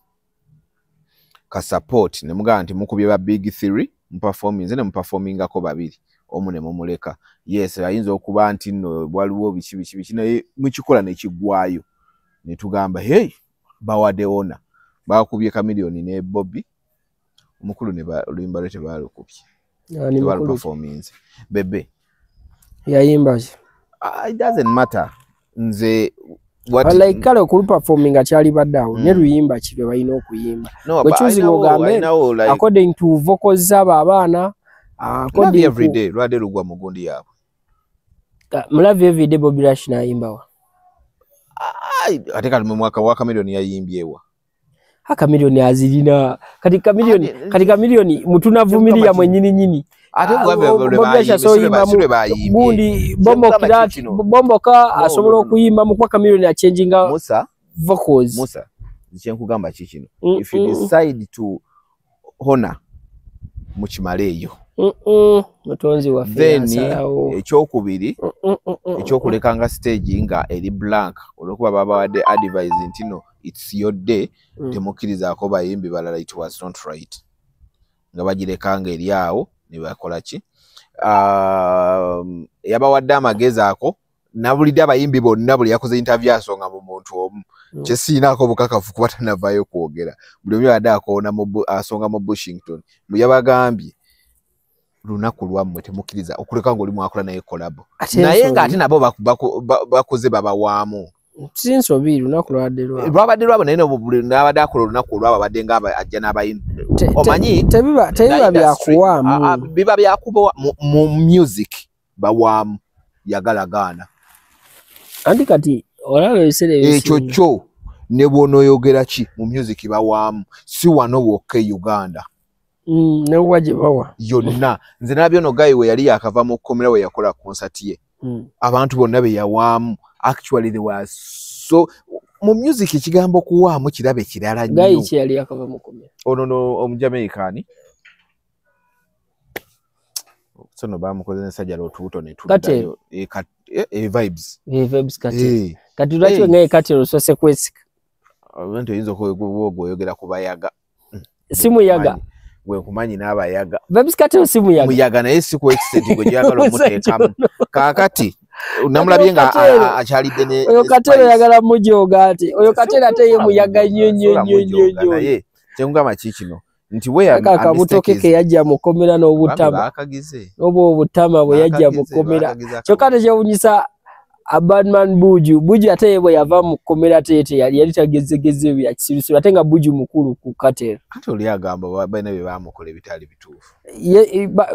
support ne mugamba nti mukubye ba big three muperforminze ne muperformingako babiri omu ne mumuleka. Yes, ayinza okuba nti nno waliwo biki biki biki naye mukikola ne kiggwayo ne tugamba hey, bawadde ona bakubye Chameleone ne Bobby omukulu ne oluyimba lwe tebalukubye tebaluperforminze. Bebe yayimba ki? It doesn't matter. Nze what like kale okuluperforminga kyali badde awo ne luyimba ki lwe balina okuyimba. No, choosing ogambe like, according to vocals z'abo abaana, according every day lwadde lugwa mu gundi yaabwe. Mulavi every day Bobby Lash n'ayimbawa. Ate kati mu mwaka wa Chameleone yayimbyewa. Chameleone azirina kati Chameleone mutunavumilia mwenyini nyini. Ate gundi bomboka asobola okuyimba mu kwa Chameleone achanginga Musa vocals. Musa kyenkugamba ki kino, if you decide to honor mukimaleeyo mutonzi waffe then ekyokubiri ekyokulekanga stage nga eri blank olwokuba babawadde advice nti no it's your day, temukkirizaako bayimbi balala, it was not right. Nga bagirekanga eri awo ne bakola ki, yabawadde amagezi ako nabulidde abayimbi bonna buli yakoze interview asonga mu muntu omu kyesiinaako bukakafu kuba tannavaayo kwogera. Buli omu yabadde akoona asonga mu Bushington yabagambye lunaku lwammwe temukkiriza okuleka ng'oli mwakola naye collabo, naye ng'ate nabo bakoze babawaamu. Si nsobi, lunaku lwabadde lwabwe. Lwabadde lwabwe naye n'abadde akola olunaku olwabwe abadde nga ajja n'abayimbi. Omanyi tebiba byakuwaamu, biba byakuba mu music bawaamu yagalagaana. Anti kati olaba ebiseera ebisinga ekyo kyo ne bw'onooyogera ki mu music bawaamu, si wano wokka e Uganda. Newa gye bawa yonna. Nze nalabye ono guy we yali yakava mu kkomera we yakola concert ye, abantu bonna be yawaamu. Actually they were so mu music ekigambo kuwaamu kirabe kirala nnyo. Guy ki yali yakava mu kkomera? Ono no Omujamaicani sono bamukoze n'essajja olubuto ne tuddayo vibes. Vibes kati. Kati lwaki ngaye kati olusoose kwesika? Abantu oyinza okwoyogera ku bayaga. Si muyaga. Gwe nkumanyi n'abayaga. Vibes kati si muyaga. Muyaga naye si ku extent gwe gyagala omuteekamu. Kaakati namulabye nga akyalidde ne oyo Katero yagala mujoga ate oyo Katero ate ye muyaga nnyo nnyo nnyo nnyo. Naye kyenkugamba ki kino nti where akabuto ke ke yajja mukomera n'obutama oba obutama bwe yajja mukomera kyokka tekyewunyisa Abadman Buju ate bwe yava mukomera ate yali tagezegeze bya kisirusiru ate nga Buju mukulu ku Katero. Ate oli agamba balina bye baamukola ebitali bituufu.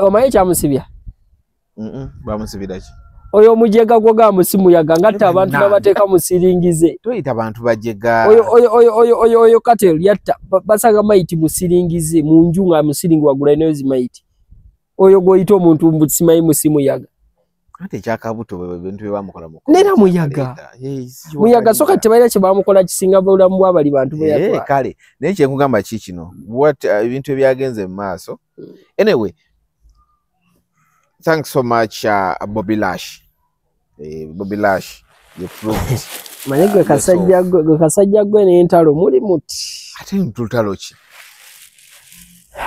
Omanyi kyamusibya? Bamusibira ki? Oyo omujega gwoga musimuyaga ngatta abantu babateeka mu siringize. Toyita abantu bajega. Oyo Katero yatta basanga maiti mu siringize mu nju nga musiringi wagula nayo zimaiti. Oyo gwoyita omuntu mbusimayi musimuyaga. Ate ekyakabuto bintu bye bamukola mu nera muyaga. Muyaga soka tebalina kye bamukola kisinga bulamu bw'abali bantu bwe yatwala. Kale naye kye nkugamba ki kino what ebintu ebyagenze mu maaso. Anyway, thanks so much Bobby Lash. Bobby Lash, you proved. Manye gwe kasajja gwe n'entalo muli muti. Ate ntutalo ki?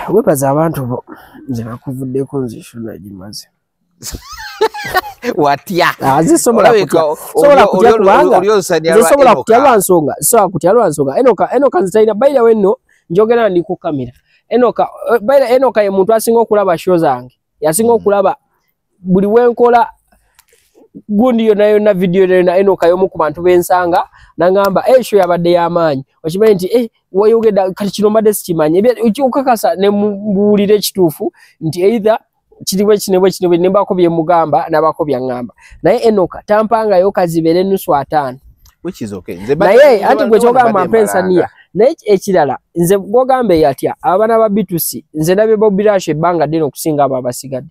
Webaza abantu bo nze bakuvuddeko nze shona gimaze. Watya. Nze sobola kutya kubanga nze sobola kutya lwa nsonga. Sobola kutya lwa nsonga. Enoka nze talina by the way nno njogera ndi ku kamera. Enoka by the Enoka ye muntu asinga okulaba show zange. Yasinga okulaba buli wenkola gundi yonna yonna, video yonna, Enoka y'omu ku bantu bensanga nangamba, "Show yabadde y'amaanyi." Okimanyi nti wayogedda kati kino mbadde sikimanyi. Okakasa ne mubuulira ekituufu nti either kiri bwe kino bwe kino, ne mbaako bye mugamba n'abaako byaŋŋamba, naye Enoka tampangayo kazibeere nusu 50. Which is okay. Nze naye anti gwe kyogamba mpa ensaniya. Naye ekirala, nze gwogamba eyatya abaana ba B2C, nze ndabye Bobby Rush ebbanga ddene okusinga abo abasigadde.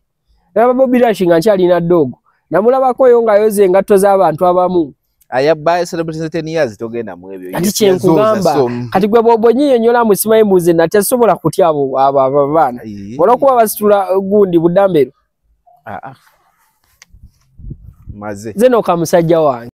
Nalaba Bobby Rush nga nkyalina ddogo, namulabakoyo ng'ayoza engatto z'abantu abamu. Ayaba celebrity 10 years, togenda mu ebyo. Kati kyenkugamba, kati gwe bw'oba onyinyonnyola musimanyi muze nate sobola kutya abo abaana olwokuba basitula gundi budambero. Ah, ah. Maze nze noka musajja wange.